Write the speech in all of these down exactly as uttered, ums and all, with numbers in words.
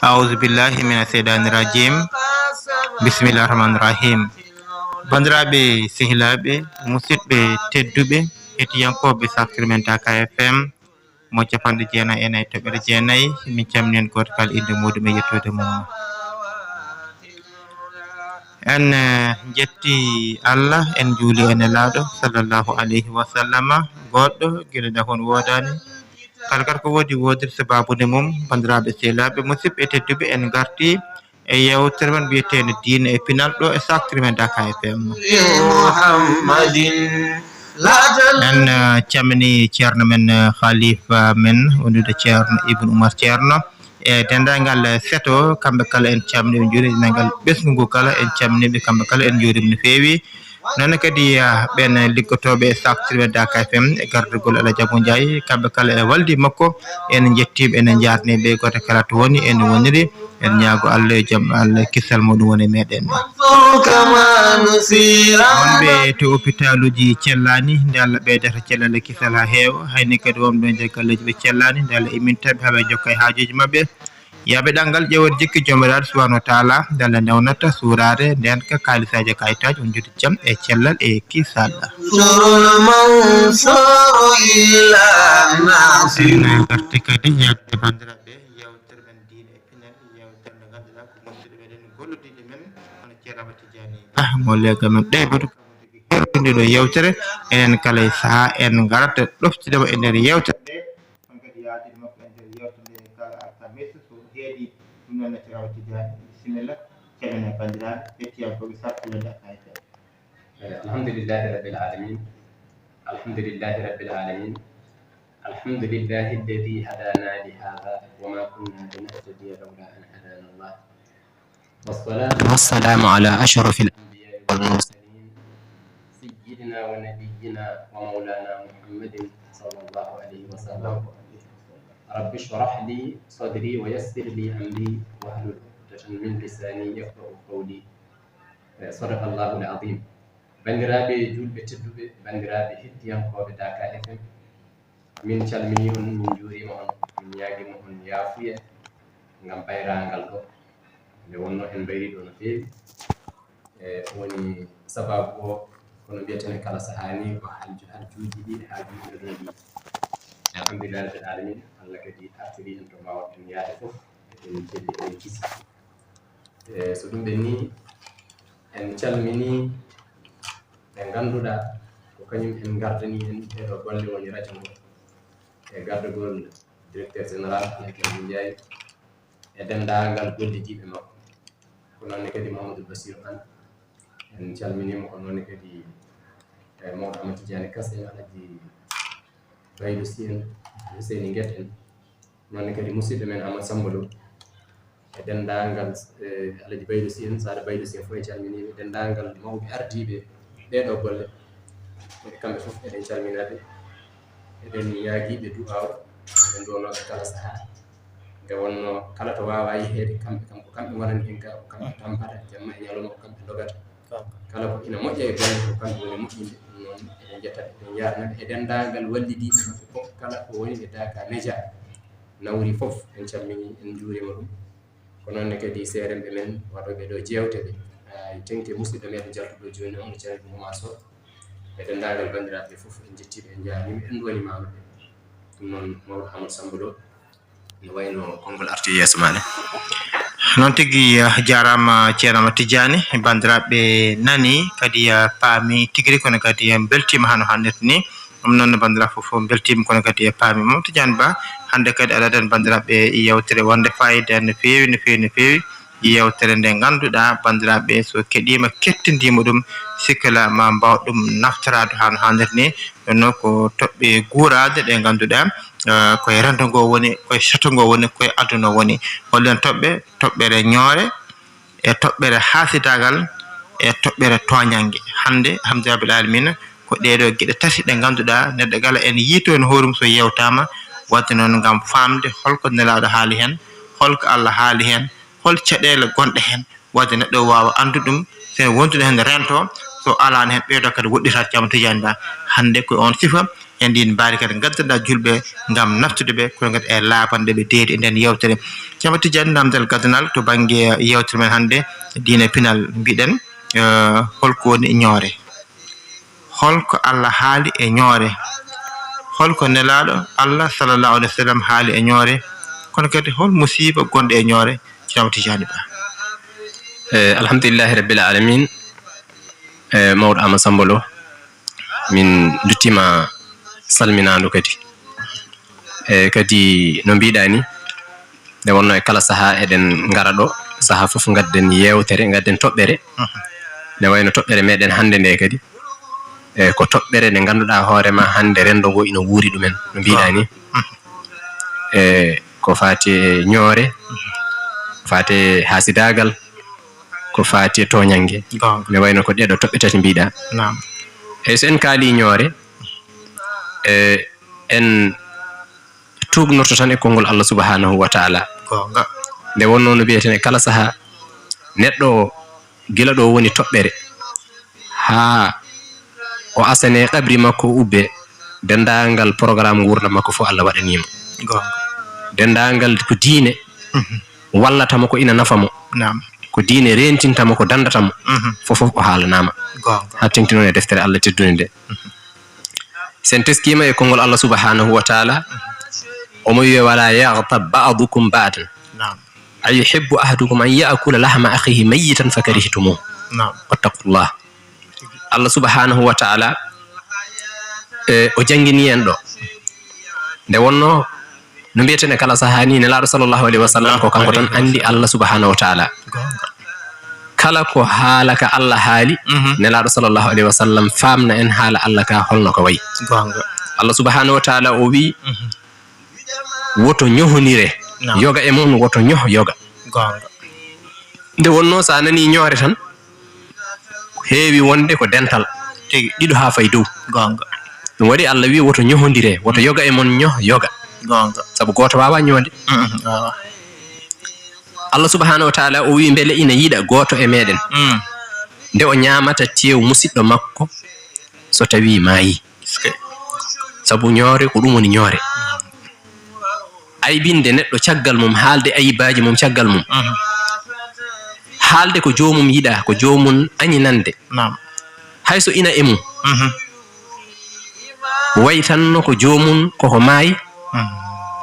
Auzu billahi mina seytaani rajim. Bismillahi rahmaani rahim. Banndiraaɓe sehilaaɓe, musidɓe tedduɓe, hettiyankooɓe saftirmen Daaka F M, mo capanɗe jeenayi e nayi toɓɓere jeenayi, min calmini en gooto kala innde muuɗum e yettoode mum. En, eh, njetti Allah, en njuuli e Nelaaɗo sallallahu alayhi wa sallama, goɗɗo gila dahon woodaani. Kala kala ko woodi, woodiri sabaabu nde mum. Banndiraaɓe sehilaaɓe, musidɓe tedduɓe, en ngarti e yeewtere men mbiyeteende Diine e Pinal ɗo e saftirmen Daaka F M. Muhammadin. En, eh, calmini ceerno men, eh, khalifa men, wondude ceerno Ibn Umar Ceerno, e denndaangal, eh, seto, kamɓe kala en calmini ɓe, njuuri denndaangal ɓesngu ngu kala, en calmini ɓe kamɓe kala, en njuuri no feewi. Noon kadi, eh, ɓen liggotooɓe e saftirmen Daaka F M e gardagol Alhaji Abou Ndiaye, kamɓe kala e waldi makko, en njettii ɓe, en njaarnii ɓe, gooto kala to woni, en woniri. En ñaago Allah yo jam Allah kisal muɗum woni meɗen. Wonɓe to hôpitaluji cellaani, nde Allah ɓeydata cellal e kisal haa heewa, hayni kadi wonɓe nder galleeji ɓe cellaani, nde Allah imminta ɓe haa ɓe njokka e haajuuji maɓɓe. Yaaɓe ɗanngal ƴeewere jikki Joomiraaɗo subhanahu wa taala, nde Allah newnata suuraare, ndeenka, kaalisaaji e kayitaaji, on njuuti jam e cellal e kisal. Surul Mansur ila Nasir. En ngarti kadi yeewtere banndiraaɓe, yeewtere men Diine e Pinal, yeewtere nde ngannduɗaa ko musidɗo meɗen, gollidiijo men, hono Ceerno Amadou Tidiani Bah, mo leegal men ɗeɓe to, kammo tigi hertindi ɗo yeewtere. Enen kala e sahaa en ngarata ɗoftideemo e nder yeewtere nde. On kadi yaajiri makko e nder yeewtere nde kala alkamisa so heedi. Ɗum noon, Ceerno Amadou Tidiani, bisimilla, calmina banndiraaɓe hettiyankooɓe saftirde Daaka F M. Eh, alhamdulillahi rabbil alamin. Alhamdulillahi rabbil alamin. الحمد لله الذي هدانا لهذا وما كنا لنهتدي لولا أن هدانا الله. والصلاة والسلام على أشرف الأنبياء والمرسلين سيدنا ونبينا ومولانا محمد صلى الله عليه وسلم. رب اشرح لي صدري ويسر لي أمري واحلل عقدة من لساني يفقهوا قولي. صدق الله العظيم. Banndiraaɓe juulɓe tedduɓe, banndiraaɓe hettiyankooɓe Daaka F M, min calminii on, min njuuriima on, min ñaagiima on yaafuya ngam bayraangal ɗo. Nde wonnoo en mbayrii ɗo no feewi. E woni sabaabu o, kono mbiyeten e kala sahaa ni ko hajju-, hajjuuji ɗi, haajuuji ɗi, ɗi. Alhamdulillahi rabbil alamin, Allah kadi artirii en to mbaawɗen yaade fof, eɗen celli, eɗen kisi. E so ɗum ɓenni, en calminii ɓe ngannduɗaa ko kañum en ngardani en ɗeeɗo golle woni radio ngo, e gardagol directeur général, Yaya Abou Ndiaye, e denndaangal gollidiiɓe makko. Ko noon ne kadi Mahamadou Bassirou Anne, en calminiima, ko noon ne kadi, e mawɗo Amadou Tidiane Kass, en Alhaji Baydo Sy en, Huseyni Guet en, noon ne kadi musidɗo men Amadou Samba Lo, e denndaangal, e Alhaji Baydo Sy en, Saada Baydo Sy en fof en calminiiɓe, denndaangal mawɓe ardiiɓe ɗeeɗo golle, e kamɓe fof eɗen calminaɓe, eɗen ñaagiiɓe du'aaw, ɓe nduwanooɓe kala sahaa. Nde wonnoo kala to waawaa yeheede, kamɓe kam ko kamɓe ngonani heen gaa, ko kamɓe tampata, jamma e ñalawma ko kamɓe ndogata. Kala ko ina moƴƴa e golle, ko kamɓe woni moƴƴinde. Ɗum noon, eɗen njetta ɓe, eɗen njaarna ɓe e denndaangal wallidiiɓe maɓɓe fof, kala ko woni e Daaka Média nawri fof, en calminii, en njuuriima ɗum. Ko noon ne kadi seeremɓe men waɗooɓe ɗo jeewte ɗe, ay, teŋti e musidɗo meɗen jaltuɗo jooni o, Ceerno Oumar Sow, e denndaangal banndiraaɓe fof, en njettii ɓe, en njaarnii ɓe, en nduwanii maama ɓe. Ɗum noon, mawɗo Amadou Samba Lo, no wayno konngol arti yeeso maaɗa. Noon tigi, eh, jaaraama Ceerno Amadou Tidiani, banndiraaɓe nani kadi, eh, paami tigi rigi, kono kadi en mbeltiima hano hannirta ni. Ɗum noon, banndiraaɓe fof, fof mbeltiima, kono kadi e paami. Mamadou Tidiane Ba, hannde kadi aɗa addani banndiraaɓe yeewtere wonde fayida no feewi, no feewi, no feewi. Yeewtere nde ngannduɗaa, banndiraaɓe, so keɗiima, kettindiima ɗum, sikkala ma mbaaw ɗum naftoraade hano hannirta ni. Ɗum noon ko toɓɓe guuraaɗe ɗe ngannduɗaa, eh, koye renndo ngo woni, koye sato ngo woni, koye aduna woni. Hollen toɓɓe, toɓɓere ñoore, e toɓɓere haasidaagal, e toɓɓere tooñannge. Hannde, alhamdulillahi rabbil aalamiina, ko ɗee ɗoo geɗe tati ɗe ngannduɗaa neɗɗo kala ene yiytoo heen hoore mum so yeewtaama, waɗde noon ngam faamde hol ko Nelaaɗo haali heen, hol ko Allah haali heen, hol caɗeele gonɗe heen, waɗde neɗɗo waawa anndude ɗum, so wondude heen reentoo, so alaano heen ɓeydoo kadi woɗɗitaade. Ceerno Tidiane Ba, hannde ko oon sifa, En ɗin mbaadi kadi ngaddanɗaa julɓe ngam naftude ɓe, kono kadi e laaɓanɗe ɓe deedi e nden yewtere. Ceerno Tijjani, namdal gaddanal to bannge yewtere men hannde, diine pinal, mbiɗen, eh, holko woni ñoore? Holko Allah haali e ñoore? Holko Nelaaɗo Allah sallallahu alaihi wasallam haali e ñoore? Kono kadi hol musiiba gonɗo e ñoore? Ceerno Tijjani Ba. Eh, alhamdulillahi rabbil alamin. Eh, mawɗo Ama Samba Lo, min nduttiima salminaandu kadi. E kadi no mbiɗa ni, nde wonno e kala saha eɗen ngara ɗo, saha fof ngadden yewtere, ngadden toɓɓere. Ne wayno toɓɓere meɗen hannde nde kadi, e ko toɓɓere nde ngannduɗaa hoore ma hannde renndo ngo ina wuuri ɗumen, no mbiɗa ni. E ko faati e ñoore, ko faati e haasidaagal, ko faati e tooñannge. Goonga. Ne wayno ko ɗeɗo toɓɓe tati mbiɗa. Naam. Eyi, so en kaali ñoore, e en tuugnorto tan e konngol Allah subhanahu wa taala. Goonga. Nde wonno no mbiyeten e kala saha, neɗɗo o gila ɗo woni toɓɓere, haa o asane qabri makko, o ubbe, denndaangal programme nguurndam makko fof Allah waɗaniima. Goonga. Denndaangal ko diine, mhm, wallata mo, ko ina nafa mo, naam, ko diine reentinta mo, ko danndata mo, mhm, fof fof o haalanaama. Goonga. Haa teŋti noon e deftere Allah teddunde nde. Mhm. So en teskiima e konngol Allah subhanahu wa taala, omo wiya: "Wala yaghtab ba'dukum ba'dan." Naam. "Ayuhibbu ahadukum an ya'kula lahma akhihi mayyitan fakarihtumuh." Naam. Wattaqullah. Allah subhanahu wa taala, e, o janngini en ɗo. Nde wonno, no mbiyeten e kala saha ni, Nelaaɗo sallallahu alaihi wa sallam ko kanko tan anndi Allah subhanahu wa taala. Goonga. Kala ko haala ka Allah haali, mhm, Nelaaɗo sallallahu alaihi wa sallam faamna en haala Allah ka holno ka wayi. Goonga. Allah subhanahu wa taala o wi, mhm, "Woto ñohondire." Naam. "Yoga e mon, woto ñoh yoga." Goonga. Nde wonno, so a nani ñoore tan, heewi wonde ko dental. Tigi. Ɗiɗo haa fay dow. Goonga. Ɗum waɗi Allah wi: "Woto ñohondire, woto yoga e mon ñoh yoga." Goonga. Sabu gooto waawaa ñoonde. Mm, waawaa. Allah subhanahu wa taala o wi: "Mbele ina yiɗa gooto e meɗen, mm, nde o ñaamata teewu musiɗɗo makko so tawi maayi?" Eskey. Sabu ñoore ko ɗum woni ñoore. Aybinde neɗɗo caggal mum, haalde aybaaji mum caggal mum. Mhm. Haalde ko joomum yiɗa, ko joomum añinande. Naam. Hay so ina e mum. Mhm. Way tan no ko joomum koko maayi, mhm,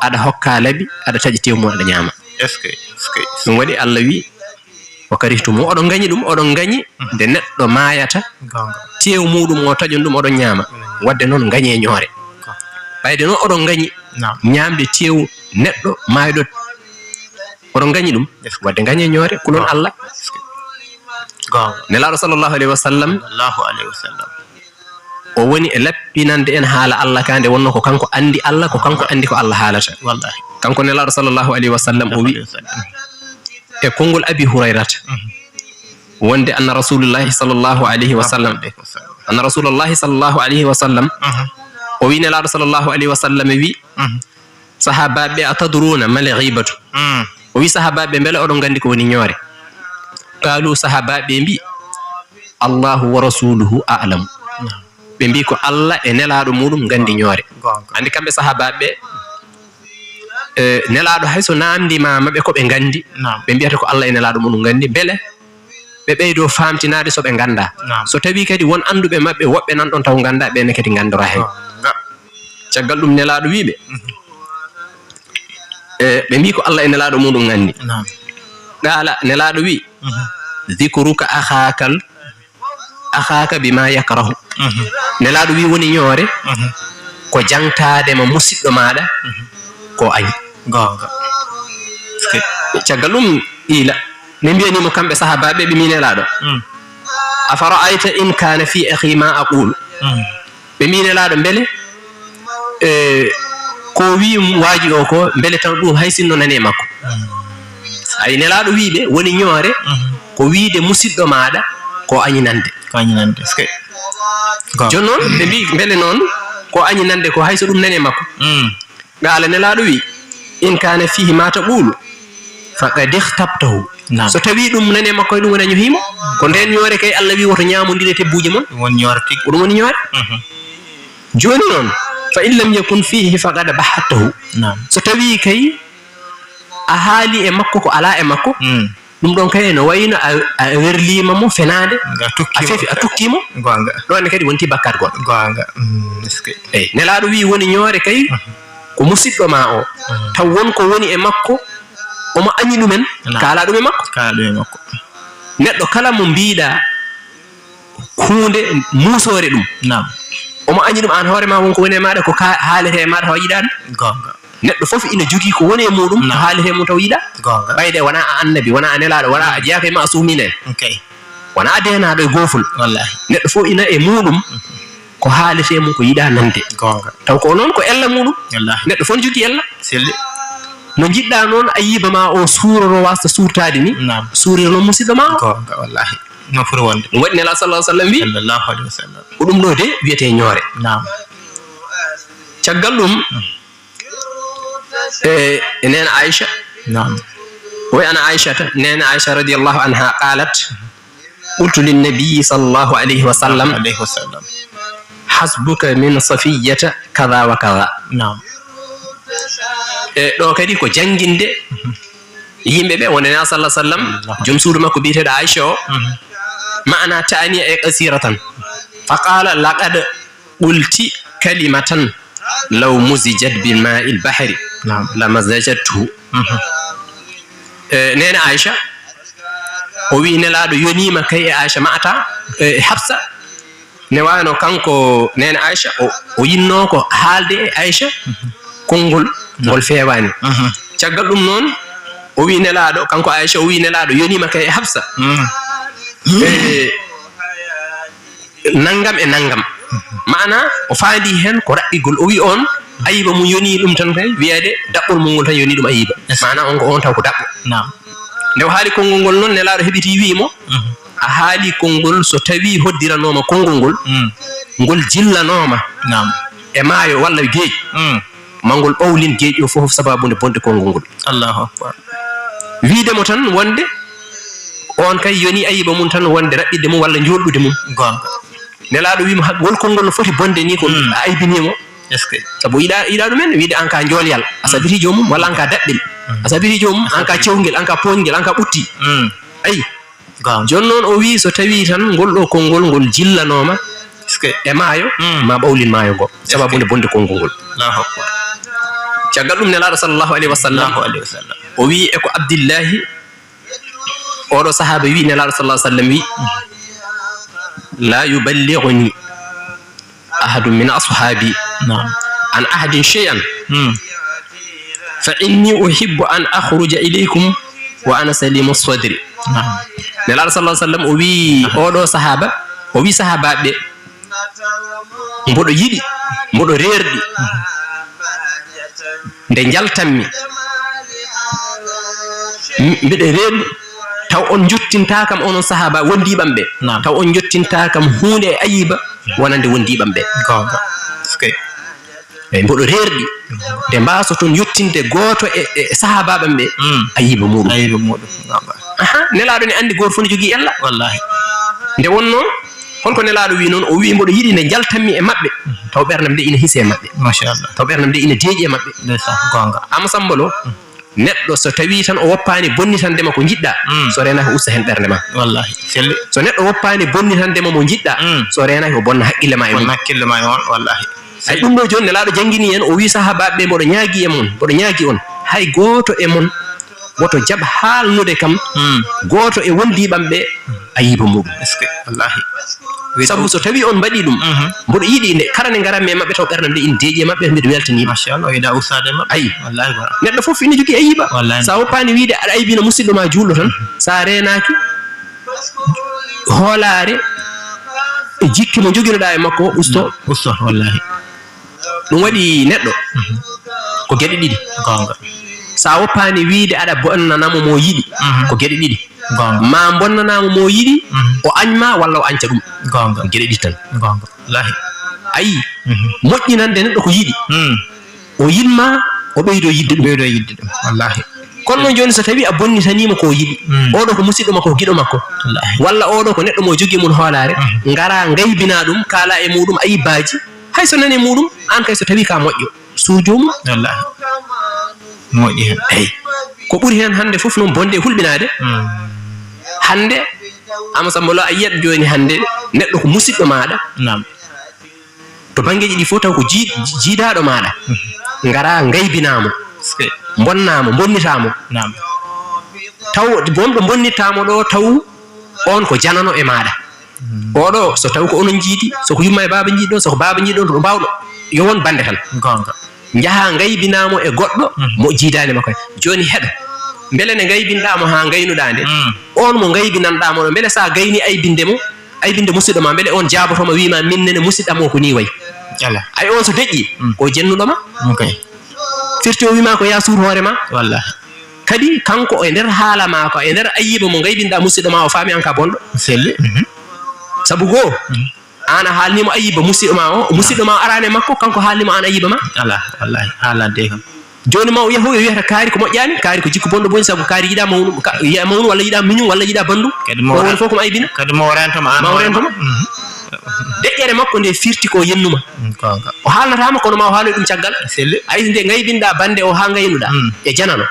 aɗa hokka laɓi, aɗa taƴa teewu mum, aɗa ñaama. Eskey, eskey. Ɗum waɗi Allah wi: "Wa karihtum." Oɗon ngañi ɗum, oɗon ngañi, mhm, nde neɗɗo maayata, goonga, teewu muɗum o taƴon ɗum, oɗon ñaama. Wadde noon, ngañee ñoore. Goonga. Ɓayde noon oɗon ngañi, naam, ñaamde teewu neɗɗo maayɗo, oɗon ngañi ɗum. Eskey. Wadde ngañee ñoore, kulon, goonga, Allah. Eskey. Goonga. Nelaaɗo sallallahu alaihi wa sallam, sallallahu alaihi wa sallam, o woni e lappinande en haala Allah ka, nde wonno ko kanko anndi Allah, ko kanko anndi ko Allah haalata. Wallahi. Kanko Nelaaɗo sallallahu alaihi wa sallam, o wi, sallallahu alaihi wa sallam, e konngol Abi Hurayrata, mhm, wonde anna Rasulullahi sallallahu alaihi wa sallam, sallallahu alaihi wa sallam, anna Rasulullahi sallallahu alaihi wa sallam, mhm, o wi, Nelaaɗo sallallahu alaihi wa sallam wi, mhm, sahaabaaɓe ɓe: "Atadruuna mal ghiibatu?" Mm. O wi sahaabaaɓe ɓe: "Mbele oɗon nganndi ko woni ñoore?" Qaalu, sahaabaaɓe ɓe mbi, "Allahu wa rasuluhu a'lam." Naam. Ɓe mbi ko Allah e Nelaaɗo muɗum nganndi ñoore. Goonga. Anndi kamɓe sahaabaaɓe ɓe, e, Nelaaɗo hay so naamndimaama ɓe ko ɓe nganndi, naam, ɓe mbiyata ko Allah e Nelaaɗo muɗum nganndi, mbele ɓe ɓeydo faamtinaade so ɓe nganndaa. Naam. So tawii kadi won annduɓe maɓɓe woɓɓe nan ɗon taw nganndaa, ɓe ne kadi nganndoraa heen. Goonga. Caggal ɗum Nelaaɗo wi ɓe, mhm, e, ɓe mbi ko Allah e Nelaaɗo muɗum nganndi. Naam. Qaala, Nelaaɗo wi, mhm, "Dhikruka akhaakal, akhaaka bima yakrahu." Mhm. Nelaaɗo wi woni ñoore, mhm, ko jaŋtaade ma musiɗɗo maaɗa, mhm, ko añi. Goonga. Caggal ɗum qiila, ɓe mbiyanii mo kamɓe sahaabaaɓe ɓe, ɓe mbi Nelaaɗo, mm, "Afara'ayta in kaana fi akhi ma aqulu?" Mm. Ɓe mbi Nelaaɗo, mbele, e, ko wi waaji o ko, mbele taw ɗum hay sinno nani e makko? Mm. Ay, Nelaaɗo wi ɓe woni ñoore, mhm, ko wiide musiɗɗo maaɗa ko añinande. Ko añinande, eskey. Goonga. Jooni noon, ɓe mbi mbele noon ko añinande ko hay so ɗum nani e makko? Mm. Qaala, Nelaaɗo wi, "In kaana fihi ma taqulu, faqad ightabtahu." Naam. So tawii ɗum nani e makko, ɗum woni a ñohii mo. Ko ndeen ñoore kay Allah wi woto ñaamondire tebbuuje mon. Ɗum woni ñoore tigi. Ko ɗum woni ñoore. Mhm. Jooni noon, Fa in lam yakun fihi faqad bahattahu. Naam. So tawii kay a haali e makko ko alaa e makko, Mm. ɗum ɗon kay no wayno a, a werliima mo fenaande, Nga a tokki mo. fefi, a tokki mo. Goonga. Ɗo ne kadi wonti bakkat goɗɗo. Goonga. Mm, est-ce que? Eyi, Nelaaɗo wii woni ñoore kay, Mhm. ko musiɗɗo ma o. Mhm. Taw won ko woni e makko, omo añi ɗumen, Naam. kaala ɗum e makko. Kaala ɗum e makko. Neɗɗo kala mo mbiiɗa huunde muusoore ɗum. Naam. Omo añi ɗum aan hoore ma, won ko woni e maaɗa, ko ka, haalete e maaɗa tawa yiɗaa ɗum. Goonga. Neɗɗo fof ina jogii ko woni e muuɗum, Naam. haalete e mum tawa yiɗaa. Goonga. Ɓayde wonaa a annabi, wonaa a nelaaɗo, wonaa a Mm. jeyaa ko e maasumina en. Ok. Wonaa a deenaaɗo e goofol. Wallaahi. Neɗɗo fof ina e muuɗum, ko haalete e mum ko yiɗaa nande. Goonga. Taw ko noon ko ella muuɗum. Wallaahi. Neɗɗo fof ne jogii ella. Selli. No njiɗɗaa noon ayiba ma o suuroro wasta suurtaade ni, Naam. suurira noon musiɗɗo ma o. Goonga, wallaahi. No foti wonde. Ɗum waɗi Nelaaɗo sallallahu alaihi wasallam wi, Sallallahu alaihi wasallam. Ko ɗum ɗo de wiyetee ñoore. Naam. Caggal ɗum, Mm. e, e neene Aïcha. Naam. Wi ana Aïchata, neene Aïcha radiyallahu anha qalat, qultu lin nabiyyi sallallahu alaihi wasallam, Alaihi wasallam. Hasbuka min Safiyyata kaza wa kaza. Naam. E ɗo kadi ko jannginde yimɓe ɓe, wonde Nelaaɗo sallallahu alaihi wasallam, Allahu. joom suudu makko biyeteeɗo Aïcha o, Mhm. maana ta'aniya e qasiratan. Fa qala, laqad qulti kalimatan law muzijat bi ma'il bahri Naam. la mazajathu. Mhm. E, neene Aïcha, o wi Nelaaɗo yoniima kay e Aïcha ma'ata, e, Hafsa. Ne wano kanko neene Aïcha, o, o yinno ko haalde e Aïcha, konngol ngol feewaani. Mhm. Caggal ɗum noon, o wi Nelaaɗo, kanko Aïcha, o wi Nelaaɗo yoniima kay e Hafsa. Mhm. E, nangam e nangam. Maana, o faandi heen ko raɓɓigol. O wi on, ayiba mum yoni ɗum tan kay, wiyeede daɓɓol mum ngol tan yoni ɗum ayiba. Yes. Maana, on ko on taw ko daɓɓo. Naam. Nde o haali konngol ngol noon, Nelaaɗo heɓiti, wii mo, Mhm. a haali konngol, so tawii hoddiranooma konngol ngol, Mm. ngol jillanooma Naam. e maayo walla geej, Mm. ma ngol ɓawlin geej o fof sababu nde bonde konngol ngol. Allahu akbar. Wiide mo tan wonde on kay yoni ayiba mum tan wonde raɓɓiɗde mum walla njoolɗude mum. Goonga. Nelaaɗo wii mo, ha, ngol konngol no foti bonde ni ko Mm. a aybinii mo. Est-ce que? Sabu yiɗa, yiɗa ɗumen, wiide an ka njoolyal, a Mm. sabitii joomum, walla an ka daɓɓel, Mm. a sabitii joomum, an ka cewngel, an ka pooñgel, an ka ɓutti. Mm. Ayi. Goonga. Jooni noon o wii so tawii tan ngol ɗo konngol ngol jillanooma Est-ce que? e maayo, Mm. ma ɓawlin maayo ngo. Est-ce que? Sababu nde bonde konngol ngol. Allahu akbar. Caggal ɗum Nelaaɗo sallallahu alaihi wasallam, Allahu alaihi wasallam. o wii e ko Abdillahi, oɗo sahaaba wii Nelaaɗo sallallahu alaihi wasallam wii, "La yuballighuni ahadun min ashabi Naam. an ahadin shay'an." Mm. Fa inni uhibbu an akhruja ilaykum wa ana salimu sadri. Naam. Nelaaɗo sallallahu alaihi wasallam o wii oɗo sahaaba, o wii sahaabaaɓe ɓe, mboɗo yiɗi, mboɗo reerɗi nde njaltanmi, m-, mbiɗo reerɗi taw on njottintaa kam, onon sahaaba wondiiɓam ɓe, Naam. taw on njottintaa kam huunde e ayiba wonande wondiiɓam ɓe. Goonga. Est-ce que? Eyi, mboɗo reerɗi nde mbaasoton yottinde gooto e, e sahaabaaɓe ɓe Mm. ayiba muuɗum. Ayiba muuɗum. Aha, Nelaaɗo ne anndi gooto fof ne jogii ella. Wallahi. Nde wonnoo, holko Nelaaɗo wii noon? O wii, mboɗo yiɗi nde njaltanmi e maɓɓe, taw ɓernam nde ina hisi e maɓɓe. Machallah. Taw ɓernam nde ina deeƴi e maɓɓe. Ndeysaan, goonga. Amma Samba Lo, Mm. neɗɗo so tawii tan o woppaani bonnitande ma ko njiɗɗaa, Mm. so reenaaki o usta heen ɓernde ma. Wallahi, selli. So neɗɗo woppaani bonnitande ma mo njiɗɗaa, Mm. so reenaaki o bonna hakkille ma e mum. Bonna hakkille ma e on, wallahi. Ay, ɗum ɗo jooni Nelaaɗo janngini en, o wii sahaabaaɓe ɓe, mboɗo ñaagii e mon, mboɗo ñaagii on, hay gooto e mon woto jaɓ haalnude kam, Hmm. gooto e wondiiɓam ɓe ayiba muuɗum. Est-ce que, wallahi. Sabu so tawii on mbaɗii ɗum, Mhm. mboɗo yiɗi nde, kala nde ngarammi e maɓɓe taw ɓerɗam nde ina deeƴi e maɓɓe, mbiɗo weltanii ɓe. Machallah, o yiɗaa ustaade e maɓɓe. Ayi. Wallahi, wara. Neɗɗo fof ina jogii ayiba. Wallahi. So a woppaani wiyde aɗa aybina musidɗo ma juulɗo tan, Mhm. so a reenaaki, hoolaare e jikke mo njoginoɗaa e makko o, usto. Usto, wallahi. Ɗum waɗi neɗɗo Mhm. ko geɗe ɗiɗi. Goonga. So a woppaani wiyde aɗa bonnana mo mo yiɗi, Mhm. ko geɗe ɗiɗi. Goonga. Ma mbonnana mo mo yiɗi, Mhm. o añ ma walla o añca ɗum. Goonga. Ko geɗe ɗiɗi tan. Goonga. Wallahi. Ayi, Mhm. moƴƴinande neɗɗo ko yiɗi. Hmm. O yiɗ ma, o ɓeydo yiɗde ɗum. Ɓeydo yiɗde ɗum, wallahi. Kono noon jooni so tawii a bonnitanii mo ko o yiɗi, Mm. oɗo ko musidɗo makko, ko giɗo makko, Wallahi. walla oɗo ko neɗɗo mo jogii mum hoolaare, Mhm. ngara ngaybina ɗum, kaala e muuɗum ayibbaaji, Hay so nani muɗum, aan kay so tawii ka moƴƴo, suur joomum. Wallaahi. Moƴƴi heen. Eyi. Ko ɓuri heen hannde fof noon bonde e hulɓinaade. Mm. Hannde, Ama Samba Lo, a yiyat jooni hannde neɗɗo ko musiɗɗo maaɗa. Naam. To banngeeji ɗi fof taw ko jii-, jiidaaɗo maaɗa. Mhm. Ngara ngaybinaa mo. Sike. Mbonnaa mo, mbonnitaa mo. Naam. Taw wonɗo mbonnitaa mo ɗo, taw oon ko janano e maaɗa. Mm. Oɗo, so taw ko onon njiidi, so ko yumma e baaba njiidi ɗon, so ko baaba njiidi ɗon, to ɓe mbaawɗo, yo won bannde tan. Goonga. Njaha ngaybinaa mo e goɗɗo, mm, mo jiidaani makko. Jooni heɗo. Mbele nde ngaybinɗaa mo haa ngaynuɗaa nde, mm, oon mo ngaybinanɗaa mo ɗo, mbele so a gayni aybinde mo, aybinde musiɗɗo ma, mbele oon jaaboto ma, wiima, "Min nene musiɗɗam o ko nii wayi." Ala. Ay, oon so deƴƴi, mm, ko jennuɗo ma. Ok. Firti o wiima ko yaa suur hoore ma. Wallaahi. Kadi kanko e nder haala ma ko, e nder ayiba mo ngaybinɗaa musiɗɗo ma o, faami aan ka bonɗo. Selli. Mhm. Sabu goo, mhm, aan a haalnii mo ayiba musiɗɗo ma o, musiɗɗo ma o araani e makko, kanko haalnii mo aan ayiba ma. Ala, wallaahi, haalande kam. Jooni ma o yahu o wiyata kaari ko moƴƴaani, kaari ko jikku bonɗo boni, sabu kaari yiɗaa mawnu, ka-, yiɗaa mawnu walla yiɗaa miñum walla yiɗaa banndum. Kadi mo ko woni wara-, fof ko mo aybini. Kadi mo rentoma aan ma o hoore rentoma. Mhm. Deƴƴere makko nde firti ko yennuma. Mm, goonga. O haalnataama, kono ma o haaloy ɗum caggal. Selli. Ay nde ngaybinɗaa bannde o haa ngaynuɗaa. Mm. E janano.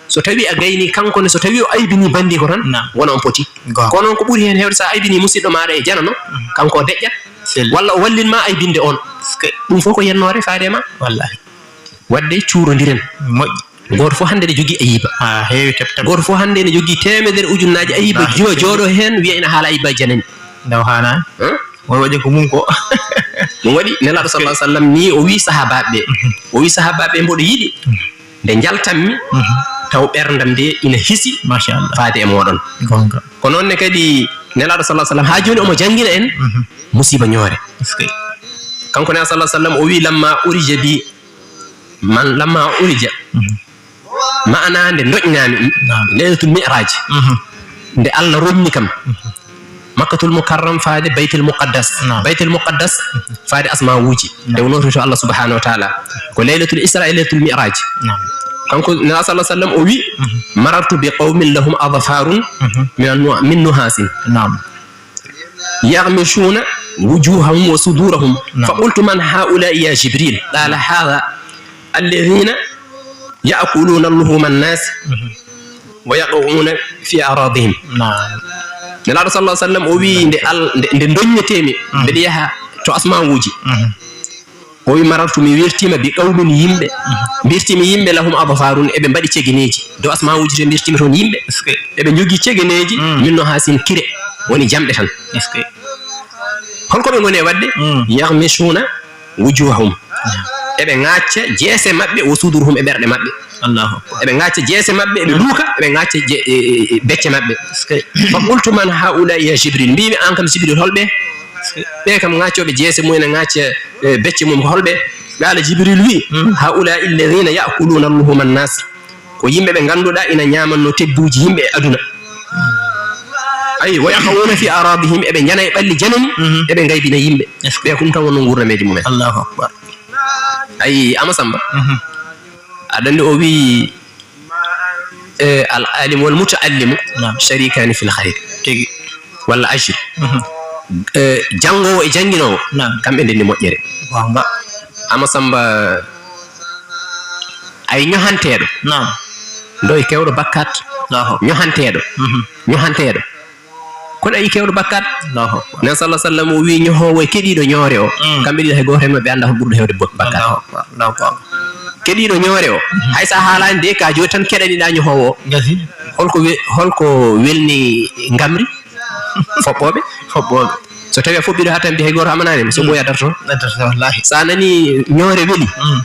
So tawii a gaynii kanko ne, so tawii o aybinii banndii ko tan, naam, wona on poti. Goonga. Kono noon ko ɓuri heen heewde, so a aybinii musiɗɗo maaɗa e janano, mm, kanko o deƴƴat. Selli. Walla o wallin ma aybinde on. Sike. Ɗum fof ko yennoore faade e ma. Wallaahi. Waɗde cuurondiren. Moƴƴi. Gooto fof hannde ne jogii ayiba. Haa heewi tep tep. Gooto fof hannde ne jogii teemedere ujunnaaji ayiba. Wallaahi. Jiwa jooɗo heen wiya ina haala ayiba janani. Ndaw haanaani. Huh? Won waɗi ko mum ko. Ɗum waɗi Nelaaɗo sallallahu alaihi wasallam ni o wii sahaabaaɓe ɓe. Mhm. O wii sahaabaaɓe ɓe, "Mboɗo yiɗi, mhm, nde njaltanmi, mhm, taw ɓerndam nde ina hisi, machallah, faade e mooɗon." Goonga. Ko noon ne kadi Nelaaɗo sallallahu alaihi wasallam haa jooni omo janngina en, mhm, musiba ñoore. Est-ce que? Kanko ne sallallahu alaihi wasallam o wii, "Lamma urija bi, man lamma urija." Mhm. Maanaa nde ndoƴnaami, naam, Laylatul Mi'raj. Mhm. Nde Allah roñni kam. Mhm. Makkatul Mukarram faade Baytul Muqaddas. Naam. Baytul Muqaddas, mhm, faade asmawuuji. Naam. Nde o noototo Allah subhanahu wa taala. Ko Laylatul Isra e Laylatul Mi'raj. Naam. Kanko Nelaaɗo sallallahu alaihi wasallam o wi, mhm, "Marartu bi qawmin lahum adfarun, mhm, min nu-, min nuhasin." Naam. يغمشون وجوههم وصدورهم. نعم. فقلت: "من هؤلاء يا جبريل؟" قال: "هذا الذين يأكلون لحوم الناس، مهم، ويقعون في أعراضهم." نعم. Nelaaɗo sallallahu alaihi wasallam o wi, nde al-, nde, nde doññetee-mi, mhm, mbeɗa yaha to asmawuuji. Mhm. O wi: "Marartu, mi wertiima bi qawmin, yimɓe." Mhm. Wertiimi yimɓe, "lahum adfarun, eɓe mbaɗi cegeneeji." Dow asmawuuji to wertiimi toon yimɓe. Est-ce que? Eɓe njogii cegeneeji, mm, min nuhasin, kire, woni jamɗe tan. Est-ce que? Holko ɓe ngoni e waɗde? Mm. "Yaghmishuna wujuhahum." Mm. Eɓe ŋaacca jeese maɓɓe, "wa sudurahum", e ɓerɗe maɓɓe. Allahu akbar. Eɓe ŋaacca jeese maɓɓe, eɓe, mm, luuka, eɓe ŋaacca je-, e, e, e, becce maɓɓe. Est-ce que? "Fa qultu: Man haula'i ya Jibril?" Mbiimi, "Aan kam Jibril, holɓe?" Est-ce que? Ɓe kam ŋaaccooɓe jeese mum ene ŋaacca, e, becce mum ko holɓe? Qaala Jibril wi, mm, "Haula'i alladhina ya'kuluna luhuma an-nas." Ko yimɓe ɓe ngannduɗaa ina ñaamanno tedduuji yimɓe e aduna. Ayi, "wa yaqa'una fi a'radihim", eɓe njana e ɓalli janani, mhm, eɓe ngaybina yimɓe. Est-ce que? Ɓe ko ɗum tan wonno nguurnameeji mumen. Allahu akbar. Ayi, Ama Samba. Mhm. Aɗa anndi o wi, e, "Al-alimu wal muta'allimu, naam, sharikani fil khayr." Tigi. Walla ajr. Mhm. E, janngoowo e jannginoowo, naam, kamɓe ndenndi moƴƴere. Goonga. Ama Samba, ay ñohanteeɗo. Naam. Ndoy kewɗo bakkat. Allahu akbar. Ñohanteeɗo. Mhm. Ñohanteeɗo. Kono ayi kewɗo bakkat. Allahu akbar. Nen sallallahu alaihi wasallam o wi ñohoowo e keɗiiɗo ñoore o. Mm. Kamɓe ɗiɗo hay gooto heen maɓɓe anndaa hol ɓurɗo heewde bak-, bakkat. Allahu akbar. Allahu akbar. Keɗiiɗo ñoore o. Mhm. Hay so a haalaani de ka jooni tan keɗaniɗaa ñohoowo o. Gasi. Holko we-, holko welni ngamri? Foɓɓooɓe? Foɓɓooɓe. So tawii a foɓɓiiɗo haa tampi hay gooto amanaani, so, mm, ɓooya darto. Darto, wallaahi. So a nanii ñoore weli, mm,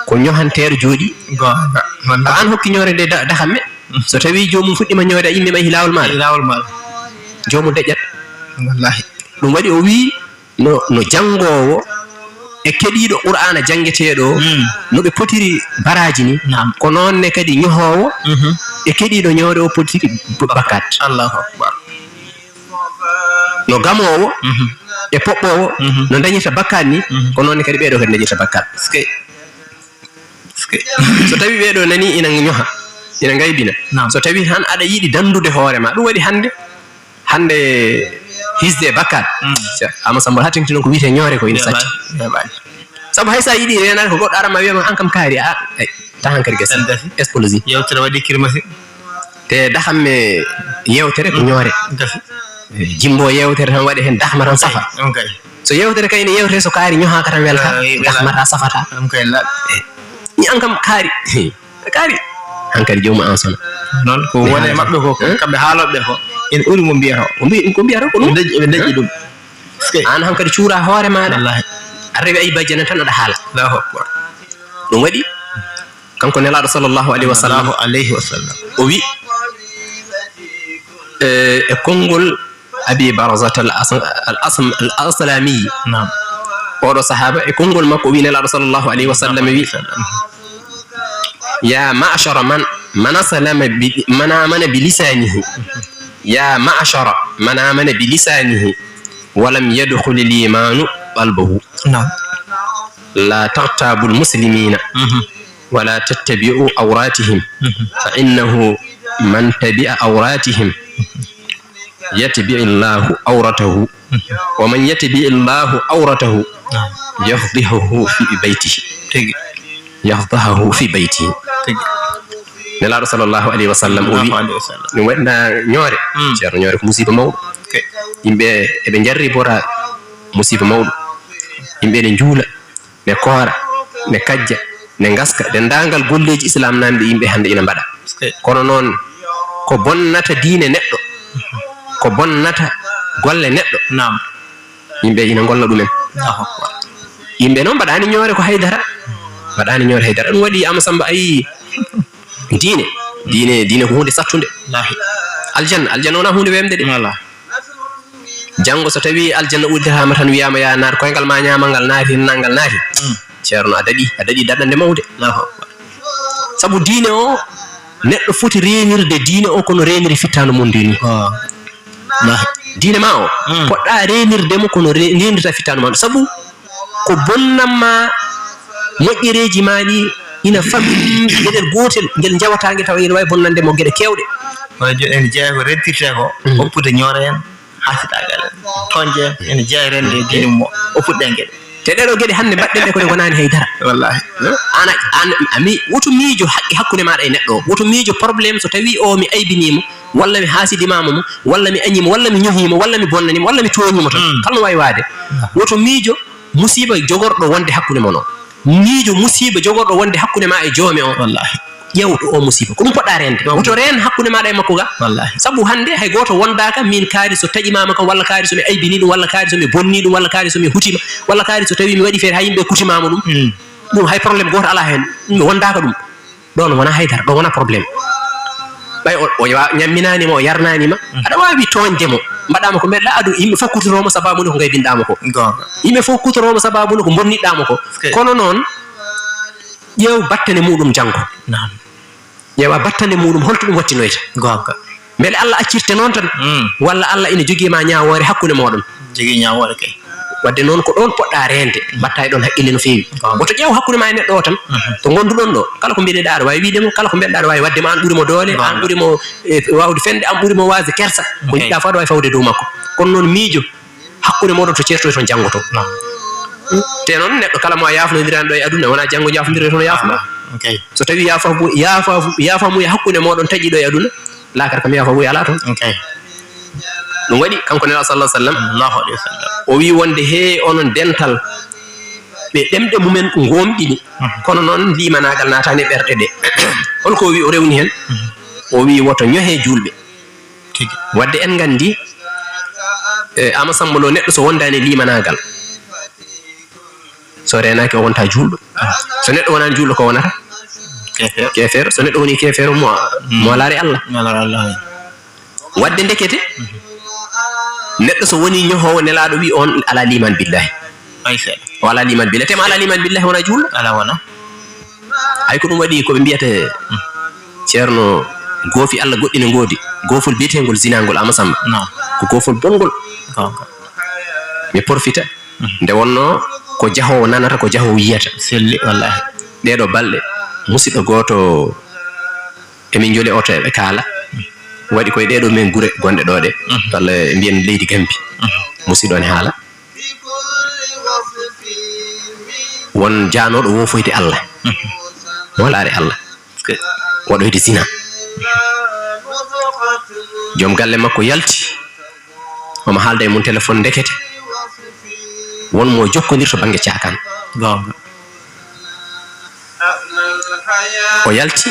ko ñohanteeɗo jooɗi. Goonga. Ko aan hokki ñoore nde da-, dakamme. So tawii joomum fuɗɗiima ñoyde, a immiima e laawol maaɗa. E laawol maaɗa. Joomum deƴƴat. Wallaahi. Ɗum waɗi o wii no, no janngoowo e keɗiiɗo Qur'aana janngeteeɗo o, mm, no ɓe potiri baraaji ni, naam, ko noon ne kadi ñohoowo, mhm, e keɗiiɗo ñoore o potiri b-, bakkat. Allahu akbar. No gamoowo, mhm, e poɓɓoowo, mhm, no dañirta bakkat ni, mhm, ko noon ne kadi ɓeeɗo kadi dañirta bakkat. Est-ce que? So tawii ɓeeɗo nanii ina ñoha, ina ngaybina. Naam. So tawii tan aɗa yiɗi danndude hoore ma, ɗum waɗi hannde, hannde Hisde e bakkaat. Mm. Ama Samba, haa teŋti noon ko wiyetee ñoore ko ina satti. Weeɓaani, weeɓaani. Sabu hay so a yiɗii reenaade ko goɗɗo ara ma wiya ma, "Aan kam kaari, a, ey, ta hankadi gasi." Tan gasi. Explosif. Yewtere waɗi kirmasi. Te dahamme yewtere ko ñoore. Gasi. Eh, jimbo yewtere tan waɗe heen, dahma tan safa. On kay. So yewtere kay ne yewte, so kaari ñohaaka tan welta, ah, wela. Dahma tan safata. On kay la. Eh, ni aan kam kaari. Kaari. Hankadi joomum aan sona. Noon ko woni e maɓɓe ko, ko kamɓe haalooɓe ko. En ɓuri mo mbiyata o. Ko mbi-, ko mbiyata ko ɗum. Ɓe daƴƴi, ɓe daƴƴi ɗum. Parce que aan hankadi cuura hoore maaɗa. Wallaahi. A rewi ay bajjana tan aɗa haala. Allahu akbar. Ɗum waɗi kanko Nelaaɗo sallallahu alayhi wa sallam. Sallallahu alayhi wa sallam. O wi, e, e konngol Abi Barzata al As-, al Asm-, al Aslami. Naam. Oɗo sahaaba e konngol makko o wi Nelaaɗo sallallahu alayhi wa sallam wi, "Ya ma'shara man, man aslama bi, man amana bi lisanihi. Ya ma'shara man amana bi lisanihi wa lam yadkhul al imanu qalbahu." Naam. La taghtabu al muslimina. Mhm. Wala tattabi'u awratihim, mhm, fa innahu man tabi'a awratihim, yatbi'i Allahu awratahu, mhm, wa man yatbi'i Allahu awratahu, naam, yafdihuhu fi baytihi. Tigi. Yafdahahu fi baytihi. Tigi. Nelaaɗo sallallahu alayhi wa sallam o wi, sallallahu alayhi wa sallam, ɗum waɗna ñoore. Mm. Ceerno, ñoore ko musiba mawɗo. Ok. Yimɓe eɓe njarri bora musiba mawɗo. Yimɓe ne njuula, ne koora, ne kajja, ne ngaska, denndaangal golleeji Islaam nanɗe yimɓe hannde ina mbaɗa. Kono noon, ko bonnata diine neɗɗo, ko bonnata golle neɗɗo, naam, yimɓe ina ngolla ɗumen. Allahu akbar. Yimɓe noon mbaɗaani ñoore ko haydara, mbaɗaani ñoore haydara. Ɗum waɗi Ama Samba, ayi, diine, diine, diine ko huunde sattunde. Wallaahi. Aljanna, aljanna wonaa huunde weemde de. Wala. Janngo so tawii aljanna udditaama tan, wiyaama, "Yaa naar, koyngal ma ñaamal ngal naati, nanngal naati." Mm. Ceerno, a daɗii, a daɗii daɗannde mawde. Allahu akbar. Sabu diine o, neɗɗo foti reenirde diine o kono reeniri fittaandu mum ndi ni. Ah. Wallaahi. Diine ma o, mm, poɗɗa reenirde mo kono re-, reenirta fittaandu ma. Sabu ko bonnamma moƴƴereeji ma ɗi ina famɗi geɗel gootel, ngel njawataa ngel tawa ina waawi bonnande mo geɗe keewɗe. Wala jo-, ene jeyaa ko rentirtee ko, mm, oppude ñoore en, hasidaagal en, toñde en, ene jeyaa e rende e diine mo, oppude ɗeen geɗe. Te ɗeɗo geɗe hannde mbaɗɗen ɗe ko ɗe ngonaani hay dara. Wallaahi. An a, an a mi-, woto miijo haqqe hakkunde maaɗa e neɗɗo o. Woto miijo problème so tawii o mi aybinii mo, walla mi haasidimaama mo, walla mi añii mo, walla mi ñohii mo, walla mi bonnanii mo, walla mi tooñii mo tan. Mm. Kala no waawi waade. Ah. Woto miijo musiiba jogorɗo wonde hakkunde mon o. Miijo musiiba jogorɗo wonde hakkunde ma e joome o. Wallaahi. Ƴeew ɗo o musiiba. Ko ɗum poɗɗa reende. Ɗum. Woto reen hakkunde maaɗa e makko ga. Wallaahi. Sabu hannde hay gooto wondaaka min kaari so taƴimaama kam, walla kaari so mi aybinii ɗum, walla kaari so mi bonnii ɗum, walla kaari so mi hutiima, walla kaari so tawii mi waɗii feere haa yimɓe kutimaama ɗum. Mm. Ɗum hay problème gooto alaa heen. Ɗum wondaaka ɗum. Ɗoon wonaa haydara, ɗoon wonaa problème. Ɓay o, o wa-, ñamminaani ma, o yarnaani ma, mm, aɗa waawi tooñde mo. Mbaɗaa mo ko mbeɗa adu, yimɓe fof kutoroo mo sababu nde ko ngaybinɗaa mo ko. Goonga. Yimɓe fof kutoroo mo sababu nde ko mbonniɗaa mo ko. Kono noon, ƴeew battane muɗum janngo. Naam. Ƴeewa battane muɗum, holto ɗum wattinoyta. Goonga. Mbele Allah accirte noon tan? Mm. Walla Allah ina jogii ma ñaawoore hakkunde mooɗon? Jogii ñaawoore kay. Wadde noon ko ɗoon poɗɗa reende, mbaɗta e ɗoon haqqille no feewi. Goonga. Woto ƴeew hakkunde ma e neɗɗo o tan. Mhm. To ngonduɗon ɗo, kala ko mbiɗeɗa aɗa waawi wiide mo, kala ko mbeɗɗa aɗa waawi waɗde ma, aan ɓuri mo doole, aan, goonga, ɓuri mo, e, waawde fende, aan ɓuri mo waasde kersa. Ko, ok, jiɗɗa fof aɗa waawi fawde e dow makko. Kono noon miijo hakkunde mooɗon to ceertoyton janngo to. Naam. Te noon neɗɗo kala mo a yaafnondirani ɗo e aduna, wonaa janngo jaafondirde toon yaafma. Ah, ok. So tawii yaafamu, yaafamu, yaafamuya hakkunde mooɗon taƴi ɗo e aduna, laakara kam yaafamuya alaa toon. Ok. Ɗum waɗi kanko Nelaaɗo sallallahu alaihi wasallam. Allahu alaihi wasallam. O wii wonde, "Hee onon dental ɓe ɗemɗe mumen ngomɗini, mhm, kono noon limanaagal naataani e ɓerɗe ɗe." Hol ko o wii o rewni heen? Mhm. O wii, "Woto ñohe juulɓe." Tigi. Wadde en nganndi, e, Ama Samba Lo, neɗɗo so wondaani e limanaagal, so reenaaki o wonta juulɗo. So neɗɗo wonaani juulɗo ko wonata? Keefeero. Keefeero. So neɗɗo woni keefeero mo, mm, mo alaare Allah. Mo alaare Allah, wi. Wadde ndekete, mhm, neɗɗo so woni ñohoowo Nelaaɗo wi on alaa liman billahi. Hay seeɗa. O alaa liman billahi. Te mo alaa liman billahi wona juulɗo. Alaa wona. Hay ko ɗum waɗi ko ɓe mbiyata, mm, ceerno, goofi Allah goɗɗi ne ngoodi. Goofol biyeteengol zina ngol Ama Samba. Naam. Ko goofol bonngol. Goonga. Mi porfita. Mhm. Nde wonnoo ko jahoowo nanata, ko jahoowo yiyata. Selli, wallaahi. Ɗeeɗo balɗe, musidɗo gooto, emin njoli oto eɓe kaala. Mhm. Waɗi koye ɗee ɗoo men gure gonɗe ɗoo ɗe, walla mbiyen leydi Gambi. Musiɗɗo ne haala. Won jaanooɗo woofoyde Allah. Wolaare Allah. Waɗoyde zina. Joom galle makko yalti. Omo haalda e mum téléphone ndekete. Won mo jokkondirto bannge caakaan. Goonga. O yalti.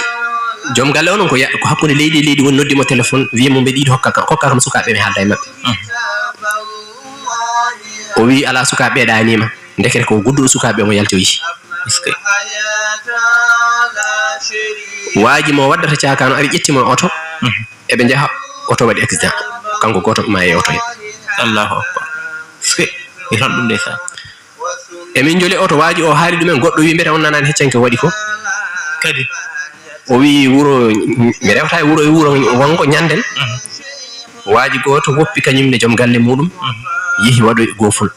Joom galle o noon ko ya-, ko hakkunde leydi e leydi woni noddi mo téléphone, wiya mo mbeɗa yiɗi hokka kam, hokka kam sukaaɓe mi haalda e maɓɓe. O wi alaa sukaaɓe ɓe ɗaaniima. Ndekete ko gudduɗo sukaaɓe omo yalti o yihi. Waaji mo waddata caakaan o ari ƴetti mo e oto. Eɓe njaha, oto waɗi accident. Kanko gooto maa e oto he. Allahu akbar. Sike. Mi tan ɗum ndeysaan. Emin njoli oto, waaji o haali ɗumen, goɗɗo wi mbete on nanaani heccanke waɗi ko. Kadi. O wi wuro, mi rewta e wuro, e wuro wongo ñanden. Waaji gooto woppi kañum ne joom galle muɗum, yehi waɗoy goofol.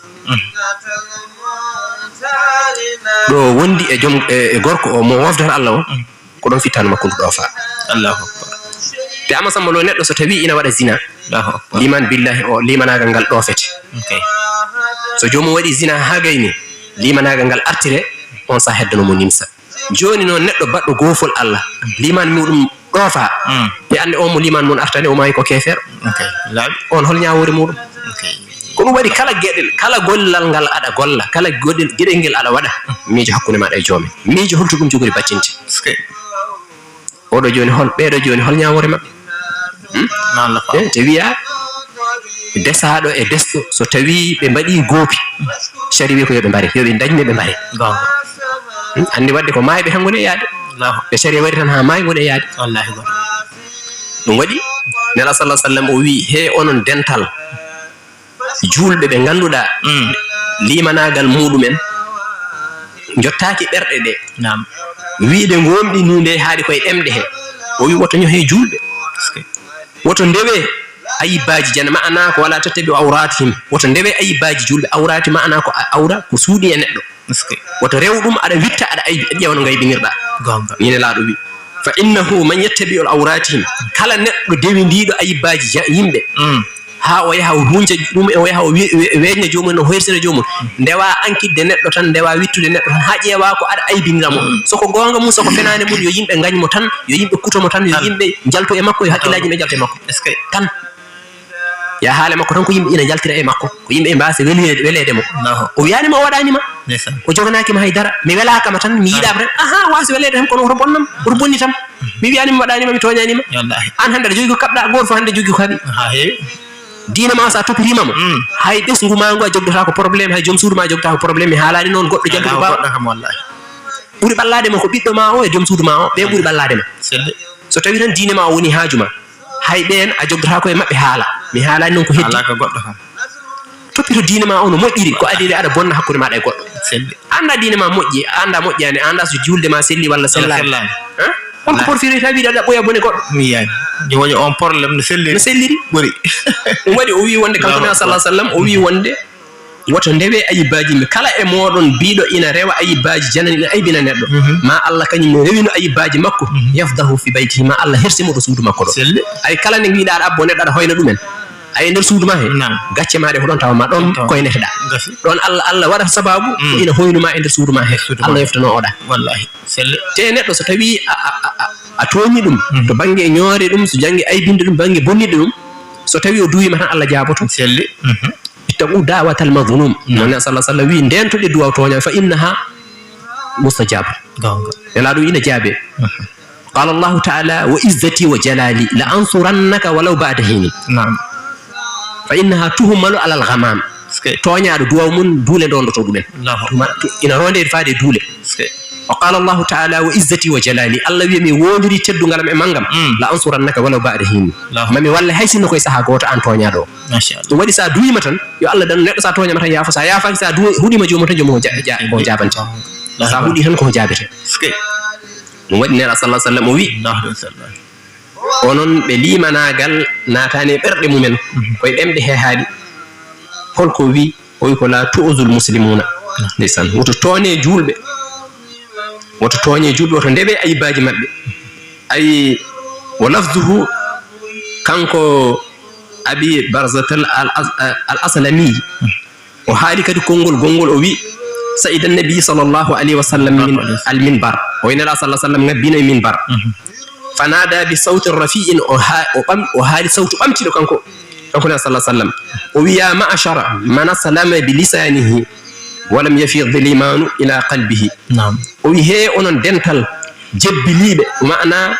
Ɗo wondi e joom, e, e gorko o mo wofdata Allah o, ko ɗon fittaandu makko ndu ɗoofa. Allahu akbar. Te Ama Samba Lo neɗɗo so tawi ina waɗa zina, Allahu akbar. Liman billahi o, limanaagal ngal ɗoofete. Ok. So joomum waɗi zina haa gayni, limanaagal ngal artire, on saa heddano mo nimsa. Jooni noon neɗɗo baɗɗo goofol Allah, liman muɗum ɗoofa, mi annde on mo liman mum artani, o maayi ko keefeero. Ok. Laaɓi. On hol ñaawoore muɗum? Ok. Ko ɗum waɗi kala geɗel, kala gollal ngal aɗa golla, kala goɗel, geɗel ngel aɗa waɗa, miijo hakkunde maaɗa e joomum. Miijo holto ɗum jogori battinde. Sike. Oɗo jooni hol, ɓeeɗo jooni hol ñaawoore maɓɓe? Hmm? Noon la. Eh, te wiya, desaaɗo e desɗo, so tawi ɓe mbaɗi goopi, sari wi ko yo ɓe mbare, yo ɓe ndañne ɓe mbare. Goonga. Hmm? Anndi waɗde ko maayɓe tan ngoni e yaade. Allahu. Ɓe sari waɗi tan haa maayi ngoni e yaade. Wallaahi goonga. Ɗum waɗi, Nela sallallahu alaihi wasallam o wi, he onon dental, juulɓe ɓe ngannduɗaa, mm, limanaagal muɗumen jottaaki ɓerɗe ɗe. Naam. Wiide ngomɗinii nde haaɗi koye ɗemɗe he. O wi woto ñohe juulɓe. Est-ce que? Woto ndewe ayibbaaji jana, maanaa ko wala tattabi'u awratihim. Woto ndewe ayibbaaji juulɓe. Awrati maanaa ko a-, awra ko suuɗi e neɗɗo. Est-ce que? Woto rew ɗum aɗa witta, aɗa aybi, aɗa ƴeewa no ngaybinirɗaa. Goonga. Nii Nelaaɗo wi. Fa innahu man yattabi'u awratihim. Kala neɗɗo dewindiiɗo ayibbaaji ja-, yimɓe. Mm. Haa o yaha o huunca ɗum, o yaha o we-, we-, weeñna joomum, o hoyrsina joomum. Ndewa ankitde neɗɗo tan, ndewa wittude neɗɗo tan, haa ƴeewa ko aɗa aybinira mo. Mm. So ko goonga mum, so ko fenaande mum, yo yimɓe ngañ mo tan, yo yimɓe kuto mo tan, yo yimɓe njaltu e makko, yo hakkillaaji yimɓe njaltu e makko. Est-ce que? Tan. Ya haale makko tan ko yimɓe ina njaltira e makko, ko yimɓe e mbaasa weli-, weleede mo. Allahu. O wiyaani ma, o waɗaani ma. Ndeysaan. O joganaaki ma hay dara. Mi welaaka ma tan, mi yiɗaama tan. Aha, waasi weleede tan, kono woto bonnam, woto bonni tan. Mi wiyaani ma, mi waɗaani ma, mi tooñaani ma. Wallaahi. Aan hannde aɗa jogii ko kaɓɗaa, gooto fof hannde jogii ko haɓi. Haa heewi. Diine ma o, so a topitiima mo, mm, hay ɓesngu ma ngu a jogdotaako problème, hay joom suudu ma a jogdotaako problème. Mi haalaani noon goɗɗo jalluɗo baawo. Goɗɗo kam, wallaahi. Ɓuri ɓallaade ma ko ɓiɗɗo ma o e joom suudu ma o, ɓe ɓuri ɓallaade ma. Selli. So tawii tan diine ma o woni haaju ma, hay ɓeen a jogdotaako e maɓɓe haala. Mi haalaani noon ko heddi. Haala ko goɗɗo kam. Toppito diine ma o no moƴƴiri, ko adii de aɗa bonna hakkunde maaɗa e goɗɗo. Selli. Annda diine ma moƴƴi, annda moƴƴaani, annda so juulde ma selli walla sellaani. Sellaani. Han? Hol ko porfiri tawi aɗa ɓooya bone goɗɗo? Mi yiyaani. Jooni waɗi on problème no selli. No selliri. Ɓuri. Ɗum waɗi o wii wonde kanko Allahu Nabi sallallahu alaihi wasallam, o wii wonde woto ndewe ayibbaaji yimɓe. Kala e mooɗon biiɗo ina rewa ayibbaaji janani, ina aybina neɗɗo. Mhm. Ma Allah kañum ne rewino ayibbaaji makko, mhm, yafdahu fi baytihi, ma Allah hersi mo ɗo suudu makko ɗo. Selli. Ay kala nde ngiɗa aɗa abbo neɗɗo aɗa hoyna ɗumen. Ay nder suudu ma he, naam, gacce ma ɗe ko ɗon tawa ma ɗon. Tawa. Koyneteɗa. Gasi. Ɗon Allah, Allah waɗata sababu, mm, ko ina hoynu ma e nder suudu ma he. Suudu ma. Allah yoftano oɗa. Wallahi. Selli. Te neɗɗo so tawi a, a, a, a, a tooñi ɗum, mm, to bannge ñoore ɗum, so jannge aybinde ɗum, bannge bonnide ɗum, so tawi o duwii ma tan Allah jaaboto. Selli. Mhm. Ittaqu da'watal mazlum. Naam. Noon ne sallallahu alaihi wasallam wi, ndentoɗe duwaw tooña, fa innaha mustajab. Goonga. Nelaaɗo ina jaabe. Mhm. Qala Allahu ta'ala, wa izzati wa jalali la ansurannaka walaw ba'da hinin. Naam. Fa innaha tuhmalu alal ghamam. Est-ce que? Tooñaaɗo duwaw mum duule ndondoto ɗumen. Allahu akbar. Tuma, tu-, ina ronde faade duule. Est-ce que? Wa qala Allahu ta'ala, wa izzati wa jalali. Allah wi mi wondiri teddungal am e mangam. Mm. La ansurannaka walaw ba'da hin. Allahu akbar. Mami walle hay sinno koye saha gooto aan tooñaaɗo o. Masha Allah. Ɗum waɗi sa duwima tan, yo Allah dan neɗɗo sa tooñama tan yaafo. Sa yaafaaki, sa duwi, huɗima joomum tan joomum o ja-, ja-, ko jaabante. Allahu akbar. Sa huɗi tan ko jaabete. Est-ce que? Ɗum waɗi Nelaaɗo sallallahu alaihi wasallam o wi, Allahu akbar. Onon ɓe limanaagal naataani e ɓerɗe mumen, mhm, koye ɗemɗe heehaaɗi. Holko wi? O wi ko la tu'zul muslimuna. Ndeysaan, woto tooñe juulɓe. Woto tooñe juulɓe, woto ndewe ayibbaaji maɓɓe. Ay, wa lafzuhu Kanko Abi Barzatal al, al, al Aslami, o haali kadi konngol gonngol, o wi: "Saida nabi sallallahu alayhi wa sallam min al minbar." O wi Nela sallallahu sallam ngabbino e minbar. "Fanada bi sautin rafi'in", o ha-, o ɓam-, o haali sawtu ɓamtiɗo kanko, kanko Nela sallallahu sallam. O wi: "Ya ma'ashara man aslama bi lisanihi, walam yafid limanu ila qalbihi." Naam. O wi: "He onon dental jebbiliiɓe, maana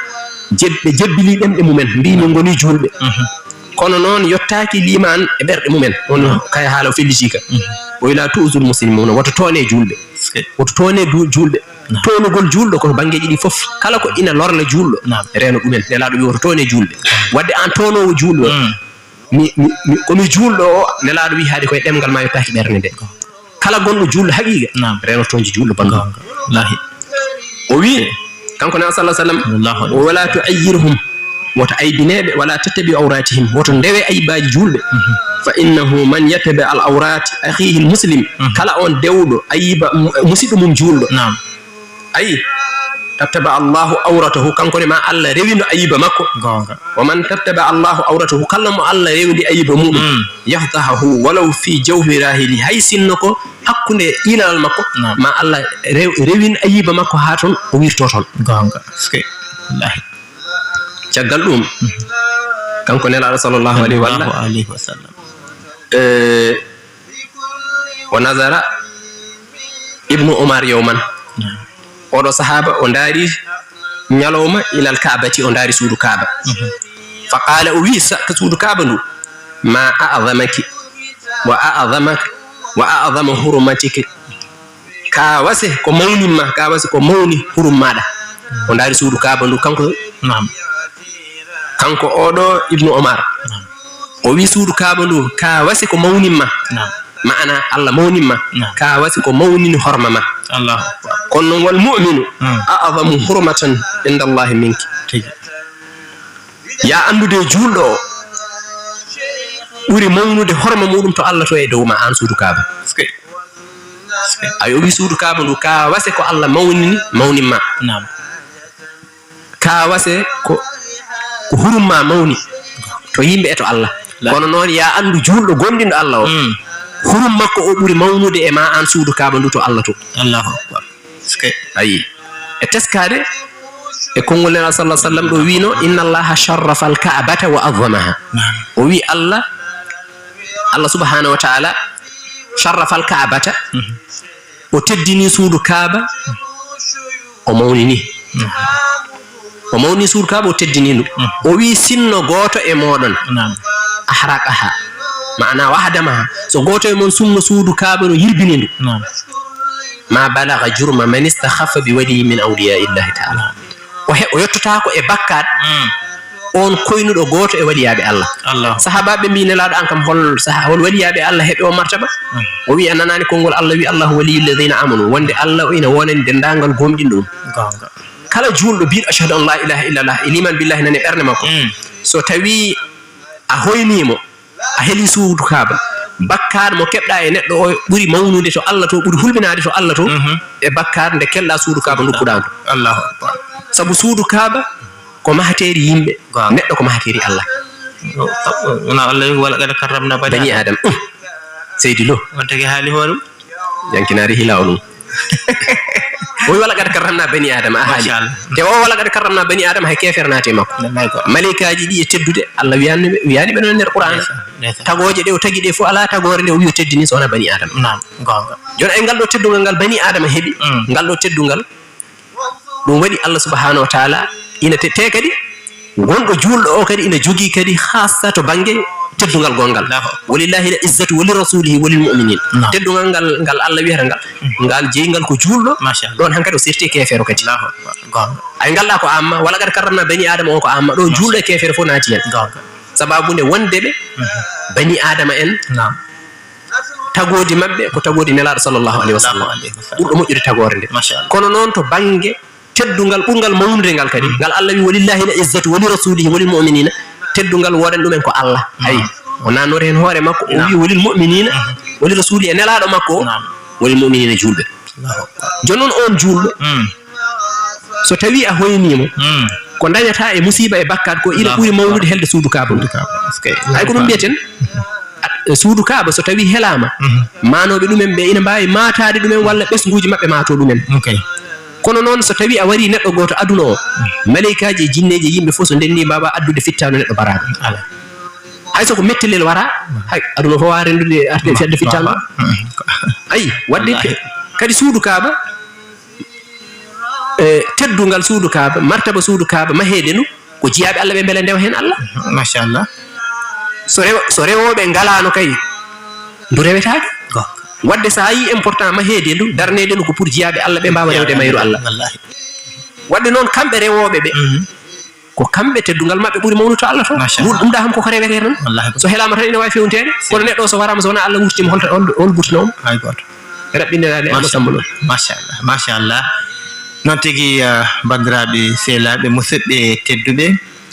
jeb-, ɓe jebbilii ɗemɗe mumen, mbii min ngoni juulɓe. Mhm. Kono noon yottaaki liimaan e ɓerɗe mumen." On kay haala o fellitii ka. Mhm. O wi: "La tu'zul muslimuna, woto toone juulɓe. Woto toone du-, juulɓe." Naam. Toonugol juulɗo ko banngeeji ɗi fof. Kala ko ina lorna juulɗo, naam, reeno ɗumen. Nelaaɗo wi: "Woto toone juulɓe." Wadde aan toonoowo juulɗo, mm, mi, mi, mi, ko mi juulɗo o, Nelaaɗo wi haade koye ɗemngal ma yottaaki ɓernde nde. Kala gonɗo juulɗo haqiiqa, naam, reeno toonji juulɗo banndum. Goonga. Wallaahi. O wi, kanko Nelaaɗo sallallahu alaihi wasallam, sallallahu alaihi wasallam, "Wala tu'ayyirhum, woto aybineɓe, wala tattabi awratihim, woto ndewe ayibaji juulɓe." Mhm. "Fa innahu man yattabi al awrati akhihi al muslim." Mhm. Kala on dewɗo ayiba mu-, musidɗo mum juulɗo. Naam. Ayi, tattaba Allahu awratahu, kanko ne ma Allah rewino ayiba makko. Goonga. "Wa man tattaba Allahu awratahu," kala mo Allah rewndi ayiba muɗum, mm, "yafdahahu walaw fi jawfi rahili," hay sinno ko hakkunde ilalal makko, naam, ma Allah rew-, rewin ayiba makko haa toon o wirto toon. Goonga. Wallaahi. Caggal ɗum, mhm, kanko Nelaaɗo sallallahu alaihi wa sallam, sallallahu alaihi wa sallam, eh, "Wa nazara Ibnu Umar yawman." Naam. Oɗo sahaaba, o ndaari ñalawma ilal Kaabati, o ndaari suudu Kaaba. Mhm. "Fa qaala," o wi sa-, ka suudu Kaaba ndu, "Ma a'zamaki, wa a'zamaka, wa a'zama hurumatiki." Ka wase ko mawnin ma, ka wase ko mawni hurum maɗa. O ndaari suudu Kaaba ndu kanko. Naam. Kanko oɗo Ibnu Umar. Naam. O wi suudu Kaaba ndu, ka wasi ko mawnin ma. Naam. Ma'ana Allah mawnin ma. Naam. Ka wasi ko mawnini horma ma. Allahu akbar. Kono noon wal mu'minu, hmm, a'zamu hurmatan inda Allahi minki. Tigi. Ya anndude juulɗo o ɓuri mawnude horma muɗum to Allah to e dow ma aan suudu Kaaba. Sike. Sike. Ayo wi suudu Kaaba ndu ka wase ko Allah mawnini, mawnin ma. Naam. Ka wase ko, ko hurum ma mawni to yimɓe e to Allah. La- Kono noon, ya anndu juulɗo gomɗinɗo Allah o, mm, hurum makko o ɓuri mawnude e ma aan suudu Kaaba ndu to Allah to. Allahu akbar. Sike. Ayi. E teskaade e konngol Nelaaɗo sallallahu alaihi wasallam ɗo wiino, "Inna Allaha sharrafa al-Ka'bata wa azzamaha." Naam. O wi Allah, Allah subhanahu wa ta'ala sharrafa al-Ka'bata. Mhm. O teddini suudu Kaaba, o mawnini. Mhm. O mawnini suudu Kaaba, o teddini ndu. Mhm. O wi, "Sinno gooto e mooɗon, naam, ahraqaha, ma'ana wahdamaha, so gooto e mon sumno suudu Kaaba no yirbini ndu, naam, ma balagha jurma man istakhaffa bi waliyin min awliya illahi ta'ala." Naam. O he-, o yottotaako e bakkaat, mm, on koynuɗo gooto e waliyaaɓe Allah. Allah. Sahaabaaɓe mbi, "Nelaaɗo, an kam, hol saha-, hol waliyaaɓe Allah heɓi o martaba?" Mm. O wi, "A nanaani konngol Allah wi, Allahu waliyyu lladhina amanu, wonde Allah o ina wonani denndaangal gomɗinɗo ɗum." Goonga. Kala juulɗo biiɗo, "Ashhadu an la ilaha illallah," e liman billahi nani e ɓernde makko. Mm. So tawi a hoyniimo, a heli suudu Kaaba, bakkaat mo keɓɗa e neɗɗo o ɓuri mawnude to Allah to, ɓuri hulɓinaade to Allah to, mhm, e bakkaat nde kelɗa suudu Kaaba ndukkuɗa ndu. Allahu akbar. Sabu suudu Kaaba ko mahateeri yimɓe, goonga, neɗɗo ko mahateeri Allah. Wona Allah wi, "Wa laqad karramna bani Bani Adam." Adam. Uh, Seydi Lo. On tagi haali hoore mum. Yankinaari hila o ɗum. O wi, "Wa laqad karramna bani Adama," a haali. Machallah. Te o, "Wa laqad karramna bani Adama," hay keefeero naati e makko. Wallahi ko. Maleykaaji ɗi e teddude, Allah wiyaani ɓe, wiyaani ɓe noon e nder Qur'an. Ndeysaan, ndeysaan. Tagooje ɗe o tagi ɗe fof, alaa tagoore nde o wi o teddini so wonaa bani Adama. Naam, goonga. Jooni ay ngal ɗo teddungal ngal bani Adama heɓi, mm, ngal ɗo teddungal, ɗum waɗi Allah subhanahu wa ta'ala ina te-, te kadi gonɗo juulɗo o kadi ina jogii kadi khassa to bannge teddungal gonngal. Allahu akbar. "Walillahi al izzatu wa li rasulihi wa lil mu'minin." Naam. Teddungal ngal, ngal Allah wiyata ngal, mm, ngal jeyi ngal ko juulɗo. Machallah. Ɗon hankadi o serti e keefeero kadi. Allahu akbar. Goonga. Ay ngal ɗa ko amma, "Wa laqad karramna bani Adama" o ko amma. Ɗo, machallah, juulɗo e keefeero fof naati heen. Goonga. Sababu nde wonde ɓe, mhm, bani Adama en, naam, tagoodi maɓɓe ko tagoodi Nelaaɗo sallallahu alaihi wasallam. Sallallahu alaihi wasallam. Ɓurɗo moƴƴude tagoore nde. Machallah. Kono noon to bannge teddungal ɓurngal mawnude ngal kadi, mm, ngal Allah wi, "Walillahi al izzatu wa li rasulihi wa lil mu'minina." Teddungal woodani ɗumen ko Allah. Mm. Ayi, o nannoto heen hoore makko, o, naam, wi, "Wa lil mu'minina, mhm, wa li rasuli," e Nelaaɗo makko o, naam, "Wa lil mu'minina," juulɓe. Allahu akbar. Jooni noon on juulɗo, mm, so tawi a hoyniimo, mm, ko dañata e musiiba e bakkaat ko ina ɓuri mawnude helde suudu Kaaba ndu. Hay ko ɗum mbiyeten, a-, suudu Kaaba so tawii helaama, maanooɓe ɗumen ɓe ina mbaawi maataade ɗumen walla ɓesnguuji maɓɓe maatoo ɗumen. Kono noon, so tawii a warii neɗɗo gooto aduna o, maleykaaji e jinneeji e yimɓe fof so ndennii, mbaawaa addude fittaandu neɗɗo baraaɗo. Hay so ko mettelel waraa, hay aduna fof waawaa renndude arde fedde fittaandu. Ayi, waɗde kadi suudu Kaaba, e teddungal suudu Kaaba, martaba suudu Kaaba, maheede ndu, ko jiyaaɓe Allah ɓe mbele ndewa heen Allah. Machallah. So rewo-, so rewooɓe ngalaano kay, ndu rewetaake. Waɗde so a yii important maheede ndu, darneede ndu ko pour jiyaaɓe Allah ɓe mbaawa rewde mayru Allah. Wallahi. Waɗde noon kamɓe rewooɓe ɓe, ko kamɓe teddungal maɓɓe ɓuri mawnude to Allah to. Machallah. Ɗum, ɗum ɗa kam koko rewetee tan. Wallahi. So helaama tan ina waawi fewnteede, kono neɗɗo o so waraama so wonaa Allah wurtiima, holto, hol, hol burtinoo mo? Hay gooto. Raɓɓiniraade Allah Samba Lo. Machallah, machallah. Noon tigi, eh, banndiraaɓe sehilaaɓe, musidɓe tedduɓe,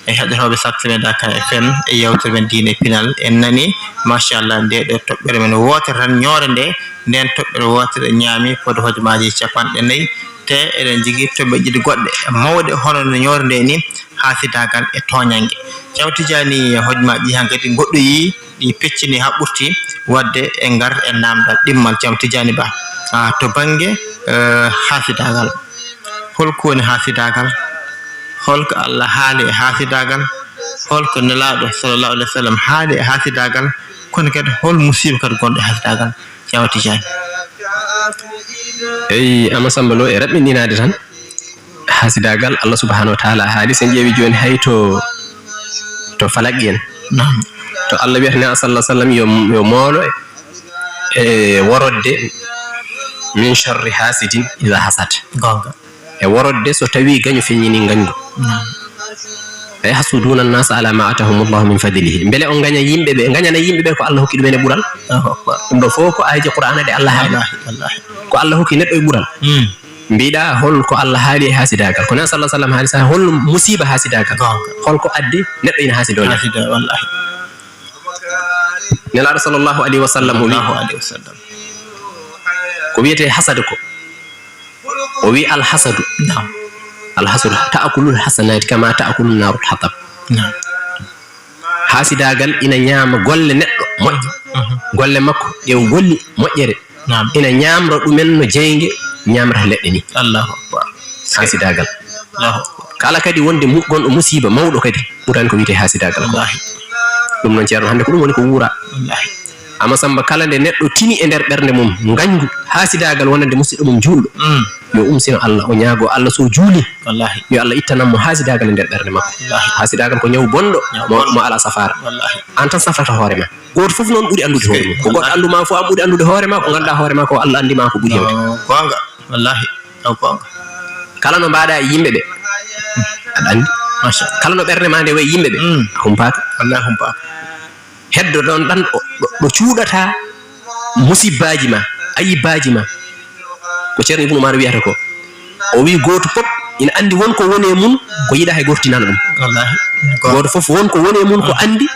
e heɗotooɓe Saɓtire Dakar F M e yeewtere men Diine e Pinal, en nanii, machallah, ndee ɗoo toɓɓere men wootere tan, ñoore nde, ndeen toɓɓere wootere ñaami fodde hojomaaji capanɗe nayi, te eɗen njogii toɓɓe ɗiɗi goɗɗe mawɗe hono no ñoore nde ni, haasidaagal e tooñannge. Ceerno Tijaani, hojomaaji ɗi hankadi ngoɗɗoyii, ɗi peccini haa ɓurti, waɗde en ngar e naamndal ɗimmal Ceerno Tijaani Ba. Ah, to bannge, eh, haasidaagal. Hol ko woni haasidaagal? Hol ko Allah haali e haasidaagal? Hol ko Nelaaɗo sallallahu alaihi wasallam haali e haasidaagal? Kono kadi hol musiiba kadi gonɗo e haasidaagal? Ceerno Tijaani. Eyi, Ama Samba Lo, e raɓɓinɗinaade tan. Haasidaagal, Allah subhanahu wa taala haali, so en ƴeewi jooni hay to, to falaqi en. Naam. To Allah wiyata Nelaaɗo sallallahu alaihi wasallam yo, yo moolo e, e worodde min sharri hasidin iza hasad. Goonga. E worodde so tawi gaño feññini ngañgu. Naam. Ayahsuduna annasa ala ma atahumullahu min fadlihi. Mbele on ngaña yimɓe ɓe, ngañana yimɓe ɓe ko Allah hokki ɗumen e ɓural? Allahu akbar. Ɗum ɗo fof ko aayeeje Qur'aana ɗe Allah haali. Wallahi, wallahi. Ko Allah hokki neɗɗo e ɓural. Mm. Mbiɗa hol ko Allah haali e haasidaagal? Ko Nelaaɗo sallallahu alaihi wasallam haali sa hol musiiba haasidaagal? Goonga. Hol ko addi neɗɗo ina haasida o? Haasida, wallahi. Nelaaɗo sallallahu alaihi wasallam o wi, sallallahu alaihi wasallam, ko wiyetee hasad ko, o wi, "Al hasadu." Naam. "Al hasadu ta'kulul hasanati kama ta'kulun narul hatab." Naam. Haasidaagal ina ñaama golle neɗɗo moƴƴe. Mhm. Golle makko ɗe o golli moƴƴere. Naam. Ina ñaamra ɗumen no jeynge ñaamrata leɗɗe ni. Allahu akbar. Haasidaagal. Allahu akbar. Kala kadi wonde mu-, gonɗo musiiba mawɗo kadi, ɓurani ko wiyetee haasidaagal ko. Wallahi. Ɗum noon, Ceerno, hannde ko ɗum woni ko wuura. Wallahi. Ama Samba, kala nde neɗɗo tini e nder ɓernde mum ngañgu haasidaagal wonande musiɗɗo mum juulɗo, mm, yo umsino Allah, o ñaago Allah, so juuli, wallahi, yo Allah ittanam mo haasidaagal e nder ɓernde makko. Wallahi. Haasidaagal ko ñawu bonɗo, ñawu mo, bonɗo, mo alaa safaara. Wallahi. An tan safrata hoore ma. Gooto fof noon ɓuri anndude hoore mum. Ko goɗɗo anndu ma fof, an ɓuri anndude hoore ma. Ko ngannduɗaa hoore ma ko, Allah anndi ma ko ɓuri hewde. No, goonga. Wallahi. Taw goonga. Kala no mbaɗa e yimɓe ɓe, aɗa anndi. Machallah. Kala no ɓernde ma nde wayi yimɓe ɓe, mm, a humpaaka. Wallahi humpaaka. Heddo ɗon ɗan ɗo, ɗo, ɗo cuuɗata musibbaaji ma, ayibbaaji ma. Ko Ceerno Ibnu Umar wiyata ko, o wi gooto fof ina anndi won ko woni e mum ko yiɗaa hay gooto tinana ɗum. Wallahi. Gooto fof won ko woni e mum ko anndi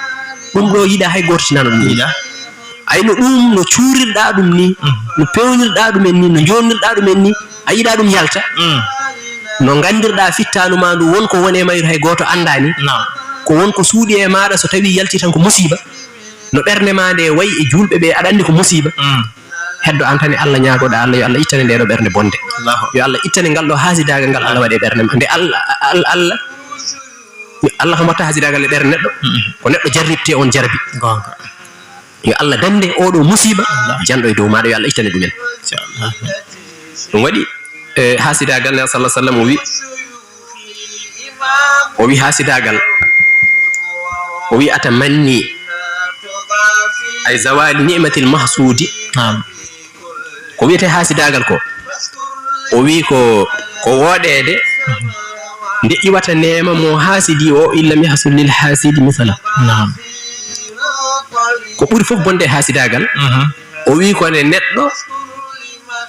ɗum ɗo yiɗaa hay gooto tinana ɗum. Yiɗaa. Ay no ɗum, no cuurirɗaa ɗum ni, mhm, no peewnirɗaa ɗum en ni, no joonnirɗaa ɗum en ni, a yiɗaa ɗum yalta. Mm. No nganndirɗaa fittaandu maa ndu, won ko woni e mayru hay gooto anndaani. Naam. Ko won ko suuɗi e maaɗa, so tawii yaltii tan ko musiiba. No ɓernde maa nde wayi e juulɓe ɓe, aɗa anndi ko musiiba. Mm. Heddo aan tan e Allah ñaagoɗaa Allah, yo Allah ittane ndee ɗo ɓernde bonde. Allahu. Yo Allah ittane ngal ɗo haasidaagal ngal Allah waɗi e ɓernde ma. Nde Allah, Allah, Allah, Allah kam watta haasidaagal e ɓernde neɗɗo. Mm. Ko neɗɗo jarribtee, on jarbi. Goonga. Yo Allah dannde oo ɗoo musiiba, wallahi, janɗo e dow maaɗa, yo Allah ittane ɗum en. Inchallah. Ɗum waɗi, e, haasidaagal, Nelaaɗo sallallahu alaihi wasallam o wi, o wi haasidaagal, o wi atamanni, ay zawali ni'matil mahsudi. Naam. Ko wiyetee haasidaagal ko, o wi ko, ko wooɗeede nde iwata neema mo haasidi o, in lam yahsul lil haasidi misala. Naam. Ko ɓuri fof bonde e haasidaagal, mhm, o wi ko nde neɗɗo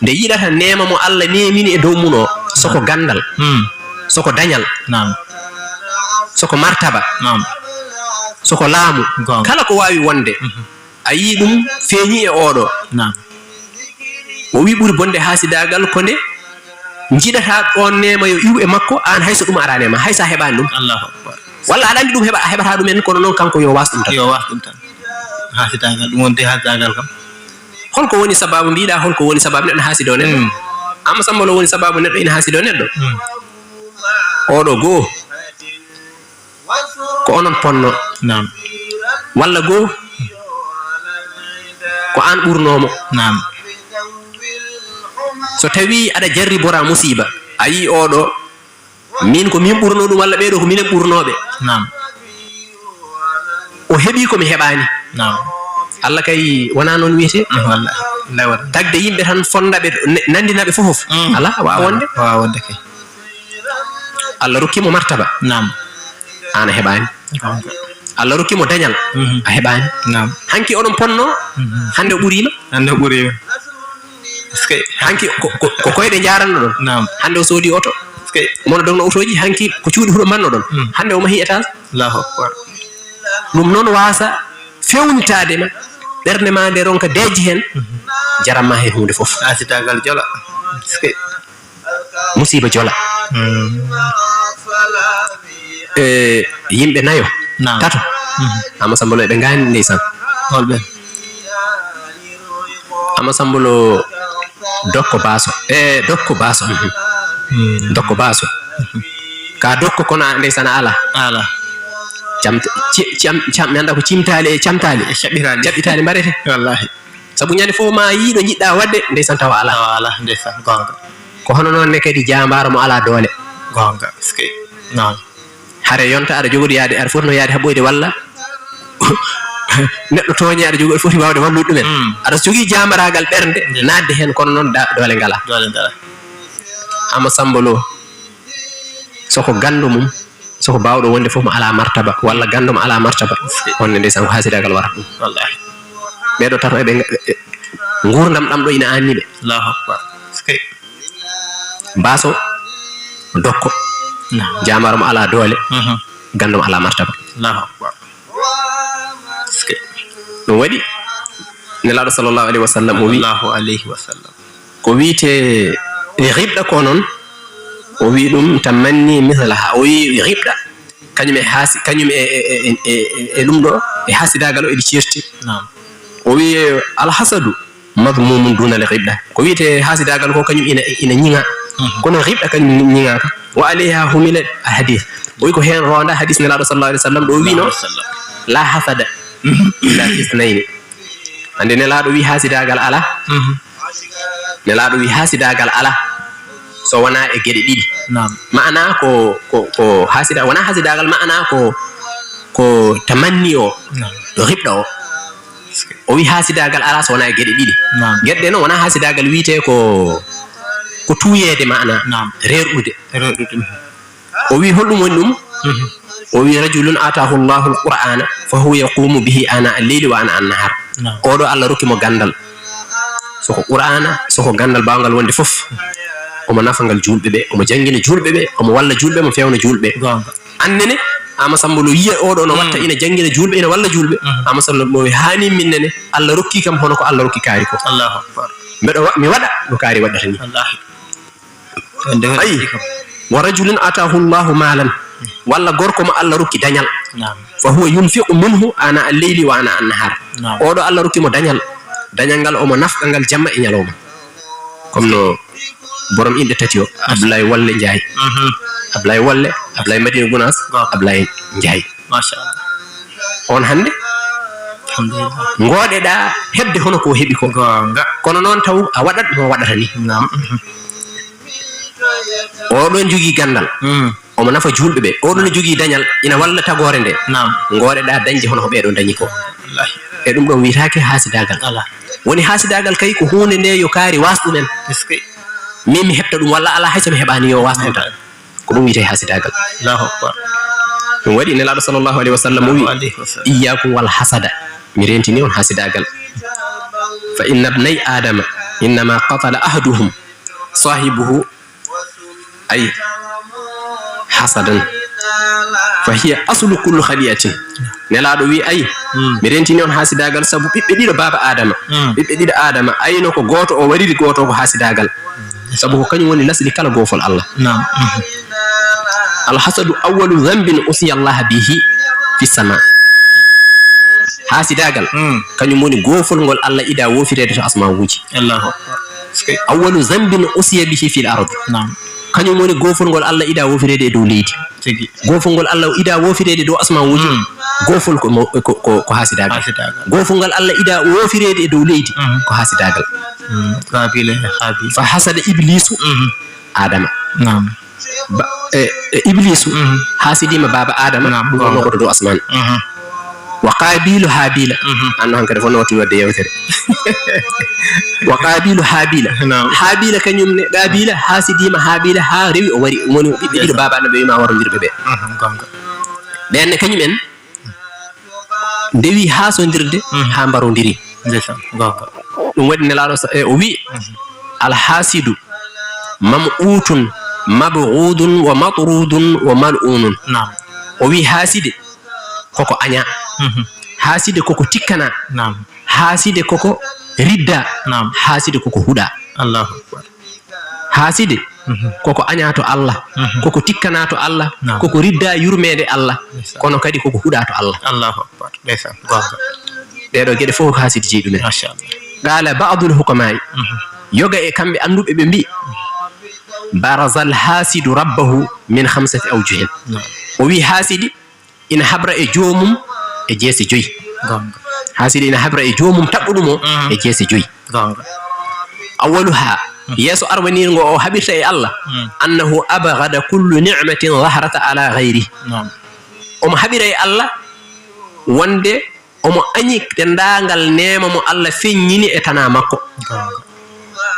nde yiɗata neema mo Allah neemini e dow mum o, soko ganndal, mm, soko dañal, naam, soko martaba, naam, soko laamu, goonga, kala ko waawi wonde. Mhm. A yii ɗum feeñi e oo ɗoo. Naam. O wi ɓuri bonde haasidaagal ko nde Njiɗataa oon neema yo iwu e makko, aan hay so ɗum araani e ma, hay so a heɓaani ɗum. Allahu akbar. Walla aɗa anndi ɗum heɓa, a heɓataa ɗum en, kono noon kanko yo waas ɗum tan. Yo waas ɗum tan. Haasidaagal, ɗum wonde haasidaagal kam. Holko woni sababu, mbiɗa, holko woni sababu neɗɗo haasida o neɗɗo? Mm. Amma Samba Lo woni sababu neɗɗo ina haasida o neɗɗo? Mm. Oɗo goo, ko onon ponno. Naam. Walla goo, ko aan ɓurnoomo. Naam. So tawi aɗa jarribora musiba, a yii oɗo, min ko min ɓurno ɗum, walla ɓeeɗo ko minen ɓurnooɓe. Naam. O heɓi ko mi heɓaani. Naam. Allah kay wonaa noon wiyetee. Mm, wallahi. Wallahi wonaa. Tagde yimɓe tan fonda ɓe, ne-, nandina ɓe fof. Mm. Alaa, waawa wonde. Waawa wonde kay. Allah rokki mo martaba. Naam. Aan a heɓaani. Goonga. Allah rokki mo dañal. Mhm. A heɓaani. Naam. Hanki oɗon ponno, mhm, hannde o ɓuriima. Hannde o ɓuriima. Est-ce que hanki ko, ko, ko koyɗe njaaranno ɗon. Naam. Hannde o soodi oto. Est-ce que mono dogno otooji, hanki ko cuuɗi huɗo mbanno ɗon. Mm. Hannde o mahi étage. Allahu akbar. Ɗum noon waasa fewnitaade ma. Ɓernde ma nde ronka deeƴi heen. Mhm. Jaran ma heen huunde fof. Haasidaagal jola. Est-ce que musiba jola. Mm. E yimɓe nayo, naam, tato. Mhm. Amma Samba Lo eɓe ngaani ndeysaan. Holɓe? Amma Samba Lo, Dokko Baso. E Dokko Baso. Mhm. Mm. Dokko Baso. Mhm. Ka Dokko kono a ndeysaan a ala. Ala. Cam-, ci-, cam-, cam-, mi annda ko cimtaali e camtaali. E caɓɓitaali. Caɓɓitaali mbarete. Wallahi. Sabu ñande fof ma yii ɗo njiɗɗa waɗde, ndeysaan tawa alaa. Tawa alaa, ndeysaan, goonga. Ko hono noon ne kadi jaambaaro mo alaa doole. Goonga, est-ce que? Noon. Hare yonta aɗa jogori yaade, aɗa foti no yaade haɓɓoyde walla neɗɗo tooñe aɗa jogori foti waawde wallude ɗumen. Mm. Aɗa jogii jaambaraagal ɓernde, nde, naatde heen, kono noon da-, doole ngalaa. Doole ngalaa. Amma Samba Lo, so ko ganndo mum, so ko baawɗo wonde fof mo alaa martaba, walla ganndo mo alaa martaba, wonde ndeysaan ko haasidaagal waɗata ɗum. Wallahi. Ɓeeɗo tato eɓe nga-, e, e, nguurndam ɗam ɗo ina aanni ɓe. Allahu akbar. Est-ce que? Baso, Dokko. Naam. Jaambaaro mo alaa doole, mhm, ganndo mo alaa martaba. Allahu akbar. Est-ce que? Ɗum waɗi Nelaaɗo sallallahu alayhi wa sallam o wi, sallallahu alayhi wa sallam. Ko wiyetee e ghibda ko noon, o wi ɗum tamanni mislaha. O wi ghibda, kañum e haasi-, kañum e, e, e ɗum ɗo, e haasidaagal o eɗi ceerti. Naam. O wi al hasadu madhmumun duna al ghibda. Ko wiyetee haasidaagal ko kañum ina, ina ñiŋa. Mhm. Kono ghibda kañum ñiŋaaka. Wa alayha humila al hadith. O wi ko heen ronda hadis Nelaaɗo sallallahu alayhi wa sallam ɗo wino, sallallahu alayhi wa sallam, la hasada illa fi ithnayni. Hannde Nelaaɗo wi haasidaagal alaa. Mhm. Nelaaɗo wi haasidaagal alaa so wonaa e geɗe ɗiɗi. Naam. Maanaa ko, ko, ko haasida-, wonaa haasidaagal, maanaa ko, ko tamanni o, naam, ɗo ghibda o. O wi haasidaagal alaa so wonaa e geɗe ɗiɗi. Naam. Geɗe ɗe noon wonaa haasidaagal wiyetee ko, ko tuuyeede maanaa. Naam. Reerɗude. Reerɗude. O wi holɗum woni ɗum? Mhm. O wi rajulun atahu Allahu al-Qur'ana fa huwa yaqumu bihi ana al-layli wa ana an-nahar. Naam. Oɗo Allah rokki mo ganndal. So ko Qur'ana, so ko ganndal baawngal wonde fof. Omo nafangal juulɓe ɓe, omo janngina juulɓe ɓe, omo walla juulɓe, omo feewna juulɓe. Goonga. Aan nene, Ama Samba Lo yiya oɗo no watta, mm, ina janngina juulɓe, ina walla juulɓe. Mhm. Ama Samba Lo wi haani min nene, Allah rokki kam hono ko Allah rokki kaari ko. Allahu akbar. Mbeɗa wa-, mi waɗa no kaari waɗata ni. Wallahi. Wonde hoɗi ayi, kam. Wa rajulun atahu Allahu malan. Walla gorko mo Allah rokki dañal. Naam. Fa huwa yunfiqu minhu ana al-layli wa ana an-nahar. Naam. Oɗo Allah rokki mo dañal. Dañal ngal omo nafqa ngal jamma e ñalawma. Comme no borom inɗe tati o, Abdoulaye Wolle Ndiaye. Mhm. Abdoulaye Wolle, Abdoulaye Madina Gounass, goonga, Abdoulaye Ndiaye. Machallah. On hannde? Alhamdulillah. Ngoɗeɗaa heɓde hono ko heɓi ko. Goonga. Kono noon taw a waɗat mo waɗata ni. Naam. Mhm. Oɗo jogii ganndal. Mm. Omo nafa juulɓe ɓe. Oɗo ne jogii dañal, ina walla tagoore nde. Naam. Ngoɗeɗaa dañde hono ko ɓeeɗo dañi ko. Wallahi. E ɗum ɗo wiyetaake haasidaagal. Alaa. Woni haasidaagal kay ko huunde nde yo kaari waas ɗumen. Est-ce que? Min mi heɓta ɗum walla alaa, hay so mi heɓaani yo waas ɗum tan. Ko ɗum wiyetee haasidaagal. Allahu akbar. Ɗum waɗi Nelaaɗo sallallahu alayhi wa sallam o wi, sallallahu alayhi wa sallam, "Iyyakum wal hasada." Mi rentini on haasidaagal. "Fa inna ibnay Adama innama qatala ahaduhum sahibuhu." Ay, hasadan. Fa hiya aslu kullu khadi'atin. Nelaaɗo wi, ay, mm, mi rentini on haasidaagal sabu ɓiɓɓe ɗiɗo baaba Adama. Mm. Ɓiɓɓe ɗiɗo Adama, ayno ko gooto o wariri gooto ko haasidaagal. Sabu ko kañum woni lasli kala goofol Allah. Naam. Mhm. Alhasadu awwalu dhanbin usiya Allah bihi fi sama. Haasidaagal, mm, kañum woni goofol ngol Allah ida woofireede to asmawuuji. Allahu akbar. Awwalu dhanbin usiya bihi fil ard. Naam. Kañum woni goofol ngol Allah ida woofireede e dow leydi. Tigi. Goofol ngol Allah ida woofireede dow asmawuuji. Mm. Goofol ko mo-, ko, ko, ko haasidaagal. Haasidaagal. Goofol ngol Allah ida woofireede e dow leydi. Mm. Ko haasidaagal. Mm. Qaabila e Haabiila. Fa hasada Ibliisu, mhm, Aadama. Naam. Ba-, e, e Ibliisu, mhm, haasidiima baaba Aadama, naam, ɗum wonnoo ko to dow asmaan. Mhm. Wa Qaabiilu Haabiila. Mhm. Anno hankadi fof no watti wadde yewtere. Wa Qaabiilu Haabiila. Naam. Haabiila kañum ne, Qaabiila haasidiima Haabiila haa rewi o wari. Woni ɓiɓɓe ɗiɗo, yes, baaba Aadama ɓe wiima warondirɓe ɓe. Mhm, gonga. Ɓen ne kañum en ndewi haasondirde, mhm, haa mbarondiri. Ndeysaan, gonga. Ɗum waɗi Nelaaɗo sa-, e, o wi'i, mhm, "Alhaasidu mam'uutun mabghuudun wa matruudun wa mal'uunun." Naam. O wi'i haaside koko añaa. Mhm. Haaside koko tikkanaa. Naam. Haaside koko riddaa. Naam. Haaside koko huɗaa. Allahu akbar. Haaside, mhm, koko añaa to Allah, mhm, koko tikkanaa to Allah, naam, koko riddaa yurmeende Allah, ndeysaan, kono kadi koko huɗaa to Allah. Allahu akbar. Ndeysaan, gonga. Ɗee ɗoo geɗe fof ko haaside jeyi ɗumen. Machallah. Qaala ba'dul hukamaa'i, mhm, yoga e kamɓe annduɓe ɓe mbi'i, "Barazal haasidu rabbahu min khamsati awjuhin." Naam. O wi'i haasidi ina habra e joomum e jeese joyi. Gonga. Haasidi ina habra e joomum taɓɓuɗum o, mhm, e jeese joyi. Gonga. Awwaluha, mhm, yeeso arwaniiru ngo o haɓirta e Allah, mhm, annahu abghada kullu ni'matin zaharat ala ghayri. Naam. Omo haɓira e Allah wonde omo añi denndaangal neema mo Allah feññini e tanaa makko. Gonga.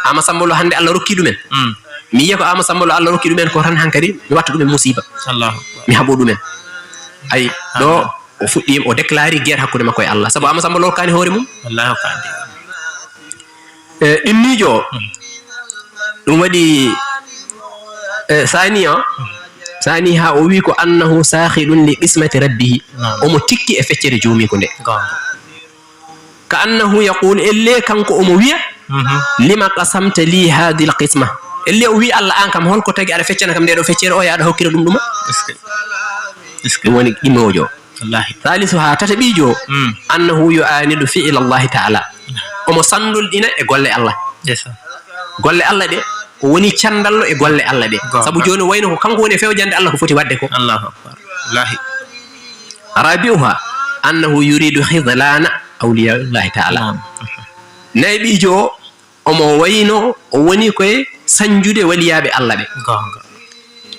Ama Samba Lo hannde Allah rokki ɗumen. Mm. Mi yiya ko Ama Samba Lo Allah rokki ɗumen ko tan hankadi mi watta ɗumen musiba. Allahu akbar. Mi haɓo ɗumen. Ay, ɗo o fuɗɗiima, o déclari guerre hakkunde makko e Allah. Sabu Ama Samba Lo rokkaani hoore mum. Wallahi rokkaani. E, ɗimmiijo o, mm, ɗum waɗi, e, saani o, saani ha o wi ko annahu sakhidun li qismati rabbihi. Naam. Omo tikki e feccere joomiiko nde. Gonga. Ka annahu yaqulu, elle kanko omo wiya, mhm, "Lima qasamta li hadhihi al-qisma?" Elle o wi Allah, an kam, hol ko tagi aɗa feccana kam nde ɗo feccere o, ya aɗa hokkira ɗum ɗuma? Est-ce que, est-ce que ɗum woni ɗimoojo. Wallahi. Salisu ha tataɓiijo o, mm, annahu yu'anidu fi'la Allahi ta'ala. Omo sandulɗina e golle Allah. Yes, sir. Golle Allah ɗe, o woni candallo e golle Allah ɗe. Gonga. Sabu jooni o wayno ko kanko woni e fewjande Allah ko foti waɗde ko. Allahu akbar. Wallahi. Rabi'uha, annahu yuridu khidlana awliyaillahi ta'ala. Naam. Nayɓiijo o, omo wayno o woni koye sanjude waliyaaɓe Allah ɓe. Goonga.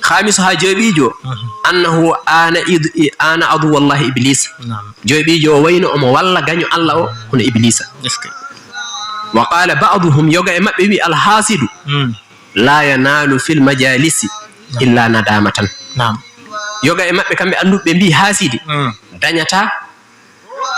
Khaamisu ha joyɓiijo, mhm, annahu aana id-, i-, aana aduwallahi Iblis. Naam. Joyɓiijo o wayno omo walla gaño Allah o, hono Iblisa. Est-ce que? Wa qala ba'duhum, yoga e maɓɓe wi, "Alhasidu, mm, la yanalu fil majalisi, naam, illa nadamatan." Naam. Yoga e maɓɓe kamɓe annduɓe ɓe mbi haasidi, mm, dañata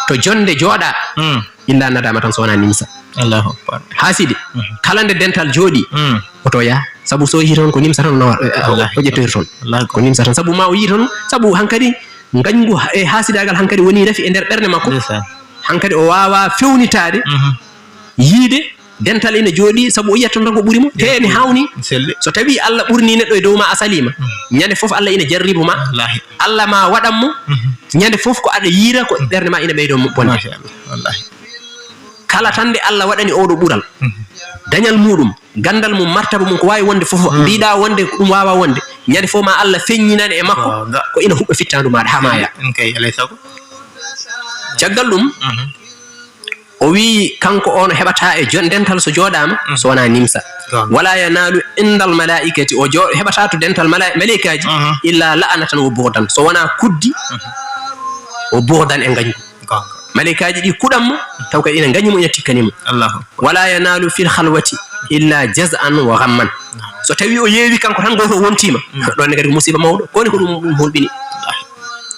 to jonde jooɗa, mm, illa nadama tan so wona nimsa. Allahu akbar. Haasidi, mhm, kala nde dental jooɗi, mm, oto yaha. Sabu so yehi toon ko nimsa tan, no, eh, eh, wallahi, o ƴettoyta toon. Wallahi. Ko nimsa tan. Sabu ma o yii toon, sabu hankadi ngañgu e haasidagal hankadi woni rafi e nder ɓernde makko. Ndeysaan. Hankadi o waawa fewnitaade, mhm, yiide dental ina jooɗi, sabu o yiyat tan ko ɓuri mo. Te ene hawni. Selli. So tawi Allah ɓurni neɗɗo e dow ma, a salima. Mm. Ñande fof Allah ina jarribu ma. Wallahi. Allah ma waɗan mo. Mhm. Ñande fof ko aɗa yiira ko, mm, ɓernde ma ina ɓeydo mo bonde. Machallah. Wallahi. Kala tan nde Allah waɗani oɗo ɓural. Mhm. Dañal muɗum, gandal mum, martaba mum, ko wawi wonde fof, mm, mbiɗa wonde ko ɗum wawa wonde. Ñande fof ma Allah feññinane e makko, goonga, ko ina huɓɓa fittandu maɗa ha maya. Mm, kay, alay sago. Caggal ɗum, mhm, o wi kanko o no heɓata e jon-, dental so jooɗaama, mhm, so wonaa nimsa. Goonga. Wala yanalu indal malaikati, o jo-, heɓata to dental mala-, malaikaaji, mhm, illa la'natan wa bughdan, so wonaa kuddi, mhm, wa bughdan e ngañgu. Goonga. Malaikaaji ɗi kuɗan mo, taw kadi ina ngañi mo, ina tikkani mo. Allahu akbar. Wala yanalu fil khalwati illa jaz'an wa ghamman. Naam. So tawi o yeewi kanko tan, gooto o wontiima, mm, ɗon ne kadi ko musiba mawɗo. Ko woni ko ɗum, ɗum hulɓini?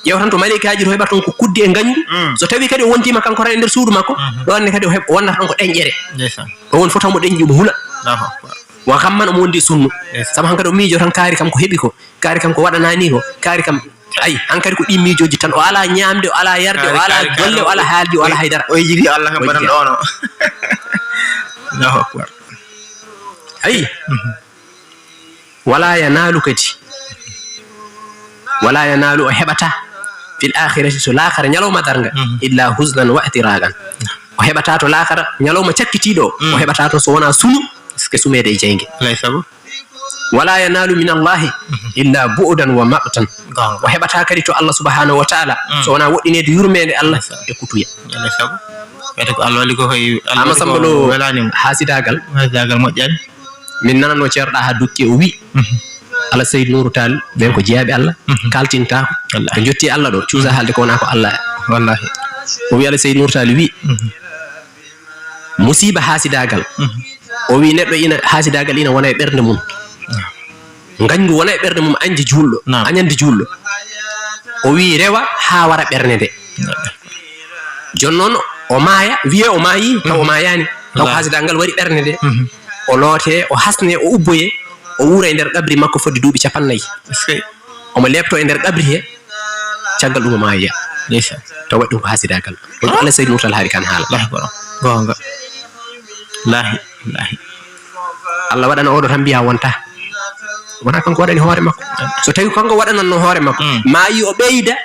Ƴeew tan to malaikaaji to heɓata toon ko kuddi e ngañgu. Mm. So tawi kadi o wontiima kanko tan e nder suudu makko, mhm, ɗon ne kadi o heɓ-, o wonnata toon ko ɗeñƴere. Ndeysaan. Ɗo woni fof taw mo ɗeñƴi, mo hula. Allahu akbar. Wa ghamman, omo wondi sunnu. Ndeysaan. Sabu hankadi o miijo tan kaari kam ko heɓi ko, kaari kam ko waɗanaani ko, kaari kam, ayi, hankadi ko ɗi miijooji tan. O alaa ñaamde, o alaa yarde, o alaa golle, o alaa haalde, o alaa haydara. O yiɗi Allah kam baɗan ɗono. Allahu akbar. Ayi. Mhm. Wala yanaalu kadi, wala yanaalu, o heɓata fil aakhirati, to laakara ñalawma darnga, illa huznan wa ihtiraaqan. O heɓata to laakara ñalawma cakkitiiɗo o, o heɓata to so wonaa sunu e sumeede e jeynge. Wala yanaalu min Allahi illa bu'dan wa maqtan. O heɓata kadi to Allah subhanahu wa taala so wonaa woɗɗineede yurmeende Allah e kutuya. Wiyata ko Allah waɗi ko koye Allah. Ama Samba Lo, welaani mo. Haasidaagal. Haasidaagal moƴƴaani. Min nanano ceerɗa haa dokki o wi, Ala Seydi Nuuru Taal, ɓen ko jeyaaɓe Allah, kaltintaako. Ɓe jotti Allah ɗo, cuusa haalde ko wonaa ko Allah. Wallahi. O wi Ala Seydi Nuuru Taal wi, musiiba haasidaagal. O wi neɗɗo ina, haasidaagal ina wona e ɓernde mum. Ngañgu wona e ɓernde mum, añde juulɗo, añande juulɗo. O wi rewa haa wara ɓernde nde. Jooni noon o maaya, wiyee o maayi, taw o maayaani. Taw ko haasidaagal wari ɓernde nde. O lootee, o hasnee, o ubboyee, o wuura e nder qabri makko fodde duuɓi capannayyi. Omo leeptoo e nder qabri he, caggal ɗum o maayoya. Taw waɗi ɗum ko haasidaagal. Ɗum ko Allah Seydi Nuuru Taal haali kan haala. Allahu akbar. Goonga. Lahi, lahi. Allah waɗana oɗo tan mbiya wonta. Wona kanko waɗani hoore makko. So tawi kanko waɗananno hoore makko, maayi o ɓeyda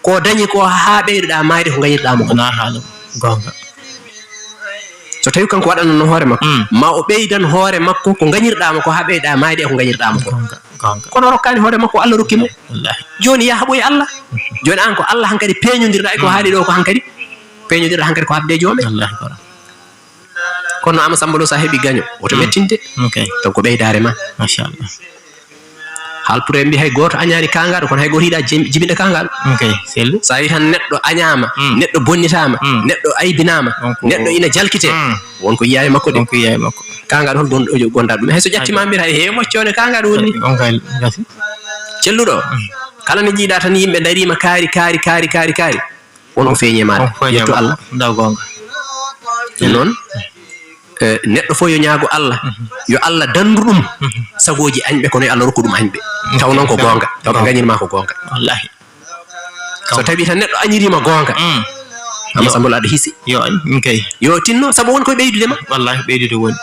ko dañi ko haa ɓeydoɗaa maayde ko ngañirɗaa mo ko. Wona haala. Goonga. So tawi kanko waɗananno hoore makko, ma o ɓeydan hoore makko ko ngañirɗaa mo ko haa ɓeyɗaa maayde e ko ngañirɗaa mo ko. Goonga, goonga. Kono rokkaani hoore makko, Allah rokki mo. Wallahi. Jooni yaha ɓoy Allah. Jooni aan ko Allah hankadi peeñondirɗaa e ko haali ɗo ko hankadi. Peeñondirɗaa hankadi ko haɓde e joome. Wallahi, kono. Kono Ama Samba Lo, so a heɓi gaño, woto mettinde. Ok. Taw ko ɓeydaare ma. Machallah. Haalpure mbi hay gooto añaani kaangaaɗo, kono hay gooto yiɗaa jim-, jibinde kaangaaɗo. Ok, selli. So a yii tan neɗɗo añaama, neɗɗo bonnitaama, neɗɗo aybinaama, neɗɗo ina jalkitee, won ko yiyaa e makko de. Won ko yiyaa e makko. Kaangaaɗo hol gon-, gondaa ɗum? Hay so ƴattiima mbiyata, "He, moccoone kaangaaɗo woni ni." On kay gasi. Celluɗo, kala nde njiiɗaa tan yimɓe ndariima kaari, kaari, kaari, kaari, kaari. Won ko feeñi e maaɗa. Won ko feeñi e maaɗa. Yettu Allah. Nda goonga. Ɗum noon, eh, neɗɗo fof yo ñaago Allah, yo Allah danndu ɗum sagooji añɓe, kono yo Allah rokku ɗum añɓe. Taw noon ko goonga, taw ko ngañirma ko goonga. Wallahi. So tawi tan neɗɗo añirima goonga, Ama Samba Lo aɗa hiisi. Yo añ, min kay. Yo tinno, sabu won koye ɓeydude ma. Wallahi, ɓeydude woni.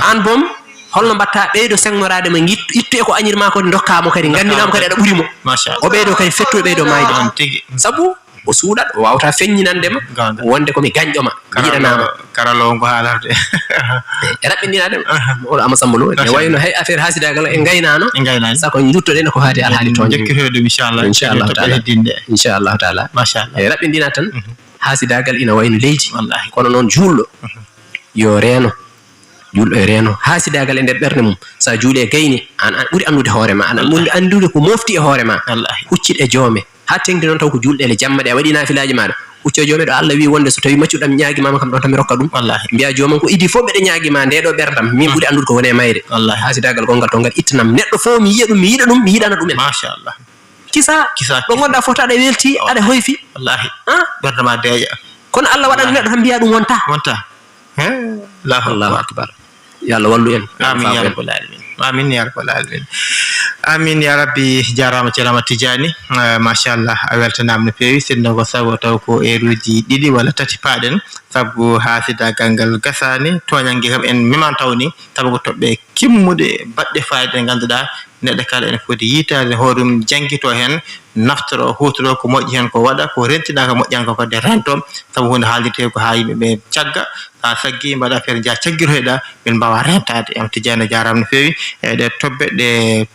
Aan boom, holno mbaɗta ɓeydo segnoraade ma, ngittu, ittu e ko añirma ko, ndokkaa mo kadi, nganndinaa mo kadi aɗa ɓuri mo. Machallah. O ɓeydo kadi fettu e ɓeydo maayde. Noon tigi. Sabu o suuɗat, o waawata feññinande ma wonde ko mi gañɗo ma, mi yiɗanaama. Karaloowo ngo haalata de. E raɓɓindinaade ma. Oɗo Ama Samba Lo, ne wayno hay affaire haasidaagal en ngaynaano. En ngaynaani. Sako en nduttoɗen ko faati alhaali toon. Njokkitoɗen ɗum, inchallah. Inchallahu taala. Inchallahu taala. Machallah. E raɓɓindina tan, haasidaagal ina wayno leydi. Wallahi. Kono noon juulɗo, yo reeno. Juulɗo e reeno. Haasidaagal e nder ɓernde mum. So a juuli e gayni, aan, aan ɓuri anndude hoore ma. Aan, aan ɓuri anndude ko mofti e hoore ma. Wallahi. Huccit e joome. Haa teŋti noon taw ko juulɗe ele jamma ɗe a waɗi naafilaaji maaɗa. Hucco joome ɗo Allah wi wonde so tawi maccuɗam ñaagi ma kam ɗon tan mi rokka ɗum. Wallahi. Mbiya joomam ko idii fof mbeɗa ñaagi ma nde ɗo ɓerdam. Min ɓuri anndude ko woni e mayre. Wallahi. Haasidaagal gonngal to ngal ittanam. Neɗɗo fof mi yiya ɗum, mi yiɗa ɗum, mi yiɗana ɗum en. Machallah. Kisa, ɗo ngonɗa fof aɗa welti, aɗa hoyfi. Wallahi. Ah? Ɓernde ma deeƴa. Kono Allah waɗana neɗɗo tan mbiya ɗum wonta. Wonta. He, Allahu akbar. Yo Allah wallu en. Amin ya rabbal alamin. Amin ya rabbal alamin. Amin ya rabbi, jaaraama ceerno Amadou Tidiani. Eh, machallah, a weltanaama no feewi. Sinno ko sago taw ko eeruuji ɗiɗi walla tati paaɗen. Sabu haasidaagal ngal gasaani, tooñannge kam en meman taw ni. Sabu ko toɓɓe kimmuɗe baɗɗe faayiida ɗe ngannduɗaa neɗɗo kala ene foti yiitaade hoore mum, janngitoo heen, naftoroo, huutoroo ko moƴƴi heen ko waɗa, ko rentinaaka moƴƴaani ko kadi rentoo, sabu huunde haaldirtee ko haa yimɓe ɓe cagga, so a saggii mbaɗa affaire njaha caggitoyɗaa, min mbaawaa rentaade. Ama Tidiani a jaaraama no feewi e ɗee toɓɓe ɗe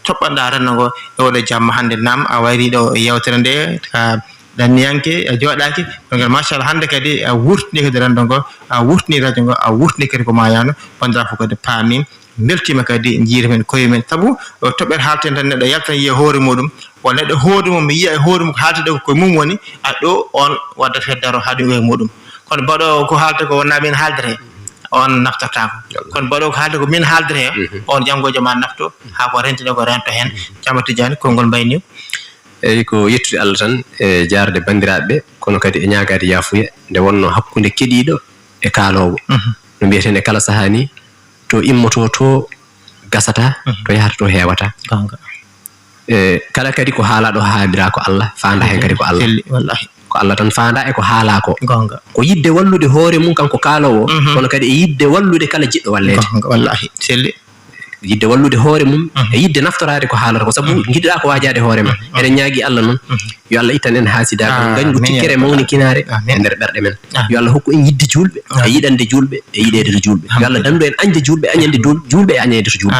toɓɓanɗaa renndo ngo e oɗo jamma hannde. Naam, a wayrii ɗo e yeewtere nde ka ɗanniyanke a jooɗaaki, kono kadi machallah hannde kadi a wurtinii kadi renndo ngo, a wurtinii radio ngo, a wurtinii kadi ko maayaano, banndiraaɓe fof kadi paami. Mbeltiima kadi, njiiri men koye men. Sabu, o toɓɓere haalten tan, neɗɗo yaltan yiya hoore muɗum, walla neɗɗo hoore mum yiya e hoore mum ko haalti ɗo ko mum woni, a ɗo on waddata feddaro haa ɗum e muɗum. Kono mbaɗo ko haalta ko wonaa min haaldata he, on naftortaako. Kono mbaɗo ko haalta ko min haaldata he, on janngo e jam ma nafto, haa ko rentino ko rento heen. Ceerno Tidiani, konngol mbayni. Eyi, ko yettude Allah tan e jaarde banndiraaɓe ɓe, kono kadi e ñaagaade yaafuya nde wonnoo hakkunde keɗiiɗo e kaaloowo. No mbiyeten e kala sahaa ni, to immotoo to gasata, to yahata to heewata. Goonga. E kala kadi ko haalaa ɗo haaldiraa ko Allah, faandaa heen kadi ko Allah. Selli, wallahi. Ko Allah tan faandaa e ko haalaa ko. Goonga. Ko yiɗde wallude hoore mum kanko kaaloowo, kono kadi e yiɗde wallude kala jiɗɗo walleede. Goonga, wallahi. Selli. yidde wallude hoore mum, e yidde naftoraade ko haalata ko, sabu njiɗɗaa ko waajaade hoore ma. Eɗen ñaagi Allah noon, yo Allah ittan en haasidaagal, ngañgu, tikkere, mawnikinaare e nder ɓerɗe men. Yo Allah hokku en yiɗde juulɓe, e yiɗande juulɓe, e yiɗeede to juulɓe. Yo Allah danndu en añde juulɓe, añande duul-, juulɓe e añeede to juulɓe.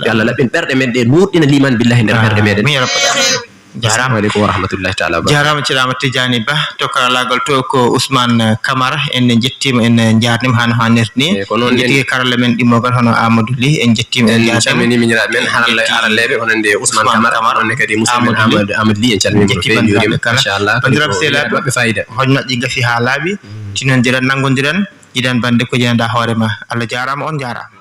Yo Allah laɓɓin ɓerɗe men ɗe, nuurɗina liman billahi nder ɓerɗe meɗen. Amin ya rabbal alamin. Assalamu aleykum wa rahmatullahi taala wa barakatuh. Jaaraama, ceerno Amadou Tidiani Ba to karalaagal to ko Ousmane Camara. En njettiima, en njaarniima haa no haanirta ni. Eyi, ko noon. En njetti karalle men ɗimmogal hono Amadou Ly, en njettiima, en njaarniima. En calminii miñiraaɓe men haralleeɓe, hono nde Ousmane Camara, noon ne kadi musidɗo men Amadou, Amadou Ly, en calminii mo no feewi, njuuriima. Inchallah. Banndiraaɓe sehilaaɓe kala, hojomaaji ɗi gasi haa laaɓi, tinondiren, nanngondiren, yiɗan bannde ko yiɗanɗaa hoore ma. Allah jaaraama, on njaaraama.